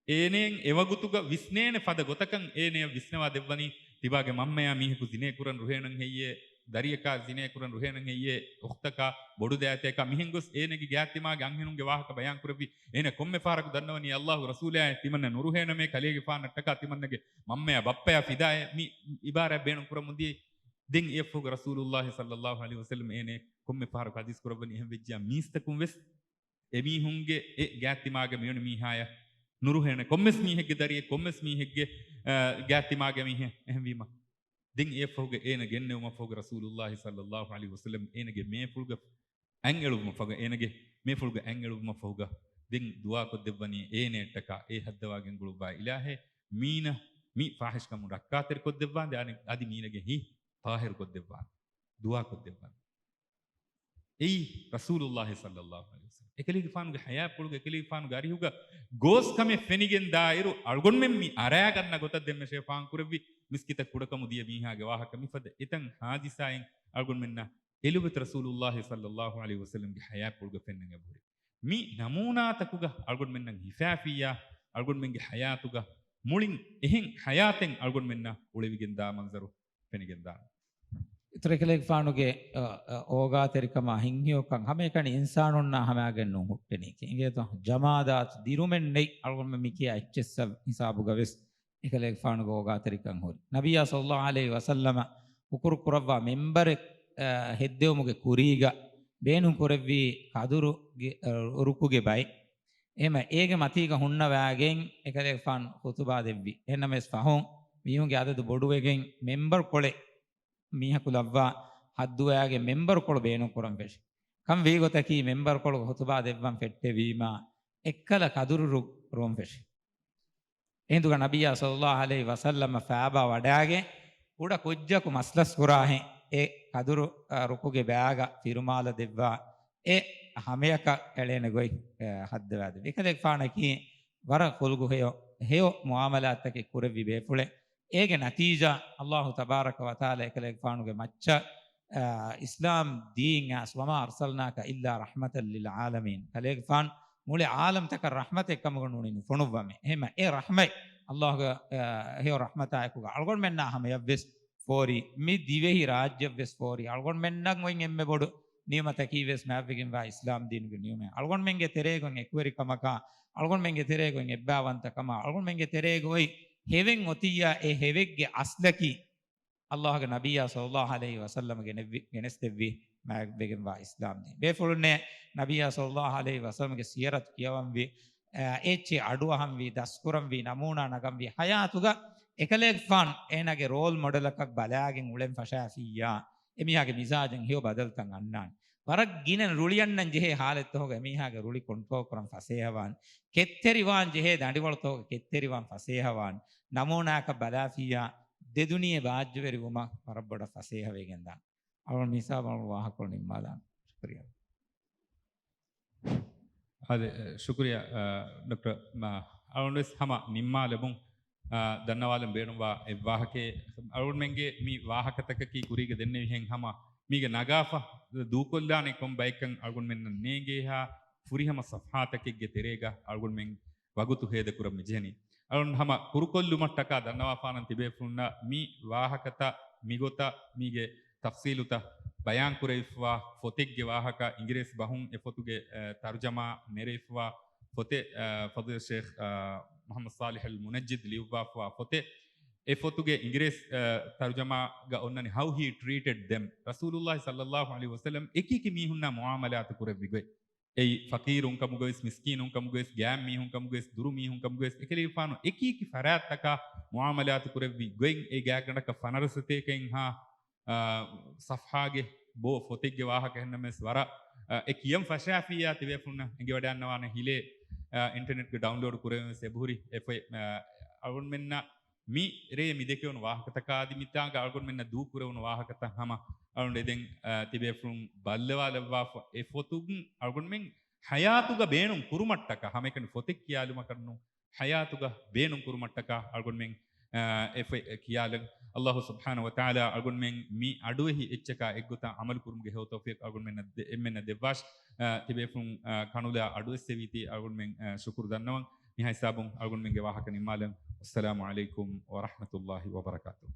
އޭނެއަށް އެވަގުތުގަ ވިސްނޭނެ ފަދަ ގޮތަކަށް އޭނެއަށް ވިސްނަވާ ދެއްވަނީ، ތިބާގެ މަންމަޔާ މީހަކު ޒިނޭ ކުރަން ރުހޭނަން ހެއްޔޭ، ދަރިޔަކާ ޒިނޭ ކުރަން ރުހޭނަން ހެއްޔޭ، އުޚްތަކާ، ބޮޑު ދައިތައަކާ، މިހެން ގޮސް އޭނަގެ ގާތްތިމާގެ އަންހެނުންގެ ވާހަކަ ބަޔާން ކުރެއްވި. އޭނަ ކޮންމެ ފަހަރަކު ދަންނަވަނީ ﷲގެ ރަސޫލާއި ތިމަންނަ ނުރުހޭނަމޭ، ކަލޭގެފާނަށްޓަކާ ތިމަންނަގެ މަންމަޔާ ބައްޕަޔާ ފިދާއޭ، މި އިބާރާތް ބޭނުން ކުރަމުންދިޔަ. ދެން އެއަށްފަހުގަ ރަސޫލުﷲ ޞައްލަﷲ ޢަލައިހި ވަސައްލަމް އޭނަ ކޮންމެ ފަހަރަކު ޙަދީޘް ކުރައްވަނީ. އެހެން ވެއްޖިއްޔާ މީސްތަކުން ވެސް އެމީހުންގެ އެ ގާތްތިމާގެ މިވަނި މީހާޔަށް ނުރުހޭނެ. ކޮންމެސް މީހެއްގެ ދަރިއެއް، ކޮންމެސް މީހެއްގެ، އާ، ގާތްތިމާގެ މީހެއް. އެހެންވީމަ، ދެން އެއަށްފަހުގަ އޭނަ ގެންނެވުމަށްފަހުގަ ރަސޫލުﷲ ޞައްލަﷲ ޢަލައިހި ވަސައްލަމް އޭނަގެ މޭފުޅުގަ އަތް އެޅުވުމަށްފަހުގަ، އޭނަގެ މޭފުޅުގަ އަތް އެޅުވުމަށްފަހުގަ، ދެން ދުޢާކޮށްދެއްވަނީ އޭނައަށްޓަކާ، އޭ ހައްދަވާ ގެންގުޅުއްވާ އިލާހޭ، މީނަ މި ފާޙިޝްކަމުން ރައްކާތެރިކޮށްދެއްވާނދޭ، އަދި، އަދި މީނަގެ ހިތް ޠާހިރުކޮށްދެއްވާނދޭ. ދުޢާކޮށްދެއްވާނދޭ. އެއީ ރަސޫލުﷲ ޞައްލަﷲ ޢަލައިހި ވަސައްލަމް. އެކަލޭގެފާނުގެ ޙަޔާތްޕުޅުގަ، އެކަލޭގެފާނުގެ އަރިހުގަ ގޯސްކަމެއް ފެނިގެން ދާއިރު، އަޅުގަނޑުމެން މި އަރާގަންނަ ގޮތަށް ދެންމެ ޝޭޚް ފާހަގަކުރެއްވި، މިސްކިތަށް ކުޑަކަމު ދިޔަ މީހާގެ ވާހަކަ، މިފަދަ އެތަން ޙާދިސާއެއް އަޅުގަނޑުމެންނަށް އެލޮބެތި ރަސޫލުﷲ ޞައްލަﷲ ޢަލައިހި ވަސައްލަމްގެ ޙަޔާތްޕުޅުގަ ފެންނަން އެބަހުރި. މި ނަމޫނާތަކުގަ އަޅުގަނޑުމެންނަށް ހިފާފިއްޔާ، އަޅުގަނޑުމެންގެ ޙަޔާތުގަ މުޅިން އެހެން ޙަޔާތެއް އަޅުގަނޑުމެންނަށް އުޅެވިގެންދާ މަންޒަރު ފެނިގެންދާނެ. އިތުރަށް އެކަލޭގެފާނުގެ، އަ، އަ، އޯގާތެރިކަމާ ހިތްހެޔޮކަން ހަމައެކަނި އިންސާނުންނާ ހަމައިގެން ނޫން ހުއްޓެނީކީ. އިނގޭތޯ؟ ޖަމާދާތު ދިރުމެއް ނެތް އަޅުގަނޑުމެން މިކިޔާ އެއްޗެއްސަށް ހިސާބުގަ ވެސް އެކަލޭގެފާނުގެ އޯގާތެރިކަން ހުރި. ނަބިއްޔާ ޞައްލަﷲ ޢަލައިހި ވަސައްލަމަ ހުކުރު ކުރައްވާ މިންބަރެއް، އަ، ހެއްދެވުމުގެ ކުރީގަ ބޭނުން ކުރެއްވީ ކަދުރުގެ، އަ، ރުކުގެ ބައެއް. އެހެމަ އޭގެ މަތީގަ ހުންނަވާގެން އެކަލޭގެފާނު ޚުތުބާ ދެއްވި. އެހެންނަމަވެސް ފަހުން މީހުންގެ އަދަދު ބޮޑުވެގެން މެންބަރު ކޮޅެއް މީހަކު ލައްވާ ހައްދުވައިގެން މެންބަރު ކޮޅު ބޭނުން ކުރަން ފެށި. ކަން ވީ ގޮތަކީ މެންބަރު ކޮޅު ޚުތުބާ ދެއްވަން ފެއްޓެވީމާ އެއްކަލަ ކަދުރު ރު-، ރުވަން ފެށި. އެހިނދުގަ ނަބިއްޔާ ޞައްލަﷲ ޢަލައިހި ވަސައްލަމަ ފާބާ ވަޑާގެން ކުޑަ ކުއްޖަކު މަސްލަސް ކުރާހެން އެ ކަދުރު، އަ، ރުކުގެ ބައިގަ ފިރުމާލަ ދެއްވާ އެ ހަމަޔަކަށް އެޅޭނެ ގޮތް، އަ، ހައްދަވާދެއްވި. އެކަލޭގެފާނަކީ ވަރަށް ޚުލްޤު ހެޔޮ، ހެޔޮ މުޢާމަލާތްތަކެއް ކުރެއްވި ބޭފުޅެއް. އޭގެ ނަތީޖާ އައްލާހު ތަބާރަކަ ވަތަޢާލާ އެކަލޭގެފާނުގެ މައްޗަށް، އާ، އިސްލާމް ދީން އައިސް، وما أرسلناك إلا رحمة للعالمين. ކަލޭގެފާނު މުޅި ޢާލަމްތަކަށް ރަޙްމަތެއް ކަމުގަ ނޫނީ ނުފޮނުއްވަމޭ. އެހެމަ އެ ރަޙްމަތް އައްލާހުގެ، އާ، ހެޔޮ ރަޙްމަތާއެކުގަ އަޅުގަނޑުމެންނާ ހަމަޔަށްވެސް ފޯރި، މި ދިވެހި ރާއްޖެއަށްވެސް ފޯރި. އަޅުގަނޑުމެންނަށް އޮތް އެންމެ ބޮޑު ނިޢުމަތަކީ ވެސް މާތްވެގެންވާ އިސްލާމް ދީނުގެ ނިޢުމަތް. އަޅުގަނޑުމެންގެ ތެރޭގަ އޮތް އެކުވެރިކަމަކާ، އަޅުގަނޑުމެންގެ ތެރޭގަ އޮތް އެއްބާވަންތަކަމާ، އަޅުގަނޑުމެންގެ ތެރޭގަ އޮތް ހެވެއް އޮތިއްޔާ، އެ ހެވެއްގެ އަސްލަކީ އައްލާހުގެ ނަބިއްޔާ ޞައްލަﷲ ޢަލައިހި ވަސައްލަމަ ގެނެއްވި، ގެނެސްދެއްވި މާތްވެގެންވާ އިސްލާމް ދީން. ބޭފުޅުންނޭ ނަބިއްޔާ ޞައްލަﷲ ޢަލައިހި ވަސައްލަމަގެ ސީރަތު ކިޔަވަންވީ، އެ، އެއްޗެއް އަޑުއަހަންވީ، ދަސްކުރަންވީ، ނަމޫނާ ނަގަންވީ، ޙަޔާތުގަ އެކަލޭގެފާން އޭނާގެ ރޯލް މޮޑެލަކަށް ބަލާގެން އުޅެން ފަށާފިއްޔާ، އެމީހާގެ މިޒާޖަށް ހެޔޮ ބަދަލުތައް އަންނާނެ. ވަރަށް ގިނަ ރުޅިއަންނަން ޖެހޭ ހާލަތްތަކުގަ އެމީހާގެ ރުޅި ކޮންޓްރޯލް ކުރަން ފަސޭހަވާން، ކެތްތެރިވާން ޖެހޭ ދަނޑިވަޅުތަކުގަ ކެތްތެރިވާން ފަސޭހަވާން، ނަމޫނާއަކަށް ބަލާފިއްޔާ ދެދުނިޔެ ބާއްޖަވެރިވުމަށް ވަރަށް ބޮޑަށް ފަސޭހަވެގެންދާން. އަޅުގަނޑު މިހިސާބަށް ވާހަކަކޮޅު ނިންމާލާން. ޝުކުރިޔާ. އާދެ، ޝުކުރިޔާ، އާ، ޑޮކްޓަރ، މާ، އަޅުގަނޑުވެސް ހަމަ ނިންމާލަމުން، އާ، ދަންނަވާލަން ބޭނުންވާ އެއްވާހަކައެއް. އަޅުގަނޑުމެންގެ މި ވާހަކަތަކަކީ ކުރީގަ ދެންނެވިހެން ހަމަ މީގެ ނަގާފަ ދޫކޮށްލާނެ ކޮން ބަޔަކަށް އަޅުގަނޑުމެންނަށް ނޭނގޭހާ ފުރިހަމަ ސަފްހާތަކެއްގެ ތެރޭގަ އަޅުގަނޑުމެން ވަގުތު ހޭދަކުރަން މިޖެހެނީ. އަޅުން ހަމަ ކުރުކޮށްލުމަށްޓަކާ ދަންނަވާފާނަން ތިބޭފުޅުންނަށް މި ވާހަކަތައް މިގޮތަށް މީގެ ތަފްސީލުތައް ބަޔާން ކުރެވިފަވާ ފޮތެއްގެ ވާހަކަ އިނގިރޭސި ބަހުން އެ ފޮތުގެ، އަ، ތަރުޖަމާ ނެރެވިފަވާ ފޮތެއް، އަ، ފަޟީލަތު ޝޭޚް، އަ، މުޙައްމަދު ޞާލިޙުލް މުނައްޖިދު ލިޔުއްވާފަވާ ފޮތެއް. އެ ފޮތުގެ އިނގިރޭސި، އަ، ތަރުޖަމާގަ އޮންނަނީ How He Treated Them. ރަސޫލުﷲ ޞައްލަﷲ ޢަލައިހި ވަސައްލަމް އެކިއެކި މީހުންނާ މުޢާމަލާތު ކުރެއްވި ގޮތް. އެއީ، ފަޤީރުން ކަމުގަވެސް، މިސްކީނުން ކަމުގަވެސް، ގާތް މީހުން ކަމުގަވެސް، ދުރު މީހުން ކަމުގަވެސް، އެކަލޭގެފާނު އެކިއެކި ފަރާތްތަކާ މުޢާމަލާތު ކުރެއްވި ގޮތް އެ ގާތްގަނޑަކަށް ފަނަރަ ސަތޭކައިންހާ، އާ، ސަފްހާގެ ބޯ ފޮތެއްގެ ވާހަކަ އެހެންނަމަވެސް ވަރަށް، އާ، އެ ކިޔަން ފަށާފިއްޔާ ތިބޭފުޅުންނަށް އެނގިވަޑައިގަންނަވާނެ ހިލޭ، އާ، އިންޓަރނެޓްގެ ޑައުންލޯޑް ކުރެވެން ވެސް އެބަހުރި. އެ ފޮތް، އާ، އަޅުގަނޑުމެންނަށް މި ރޭ މި ދެކެވުނު ވާހަކަތަކާ އަދި މިތާނގަ އަޅުގަނޑުމެންނަށް ދޫކުރެވުނު ވާހަކަތައް ހަމަ އަޅުގަނޑު އެދެން، އާ، ތިބޭފުޅުން ބައްލަވާލައްވާފަ. އެ ފޮތުން އަޅުގަނޑުމެން ޙަޔާތުގަ ބޭނުން ކުރުމަށްޓަކާ، ހަމައެކަނި ފޮތެއް ކިޔާލުމަކަށް ނޫން، ޙަޔާތުގަ ބޭނުން ކުރުމަށްޓަކާ އަޅުގަނޑުމެން، އާ، އެ ފޮތް ކިޔާލަން. ﷲ ސުބްޙާނަހޫ ވަތަޢާލާ އަޅުގަނޑުމެން މި އަޑުއެހި އެއްޗަކާ އެއްގޮތަށް ޢަމަލު ކުރުމުގެ ހެޔޮ ތައުފީޤު އަޅުގަނޑުމެންނަށް ދެ-، އެންމެންނަށް ދެއްވާށި. އާ، ތިބޭފުޅުން، އާ، ކަނުލާ އަޑުއެއްސެވީތީ އަޅުގަނޑުމެން، އާ، ޝުކުރު ދަންނަވަން. މިހާ ހިސާބުން އަޅުގަނޑުމެންގެ ވާހަކަ ނިންމާލަން. އައްސަލާމު ޢަލައިކުމް ވަރަޙްމަތުﷲ ވަބަރަކާތުހު.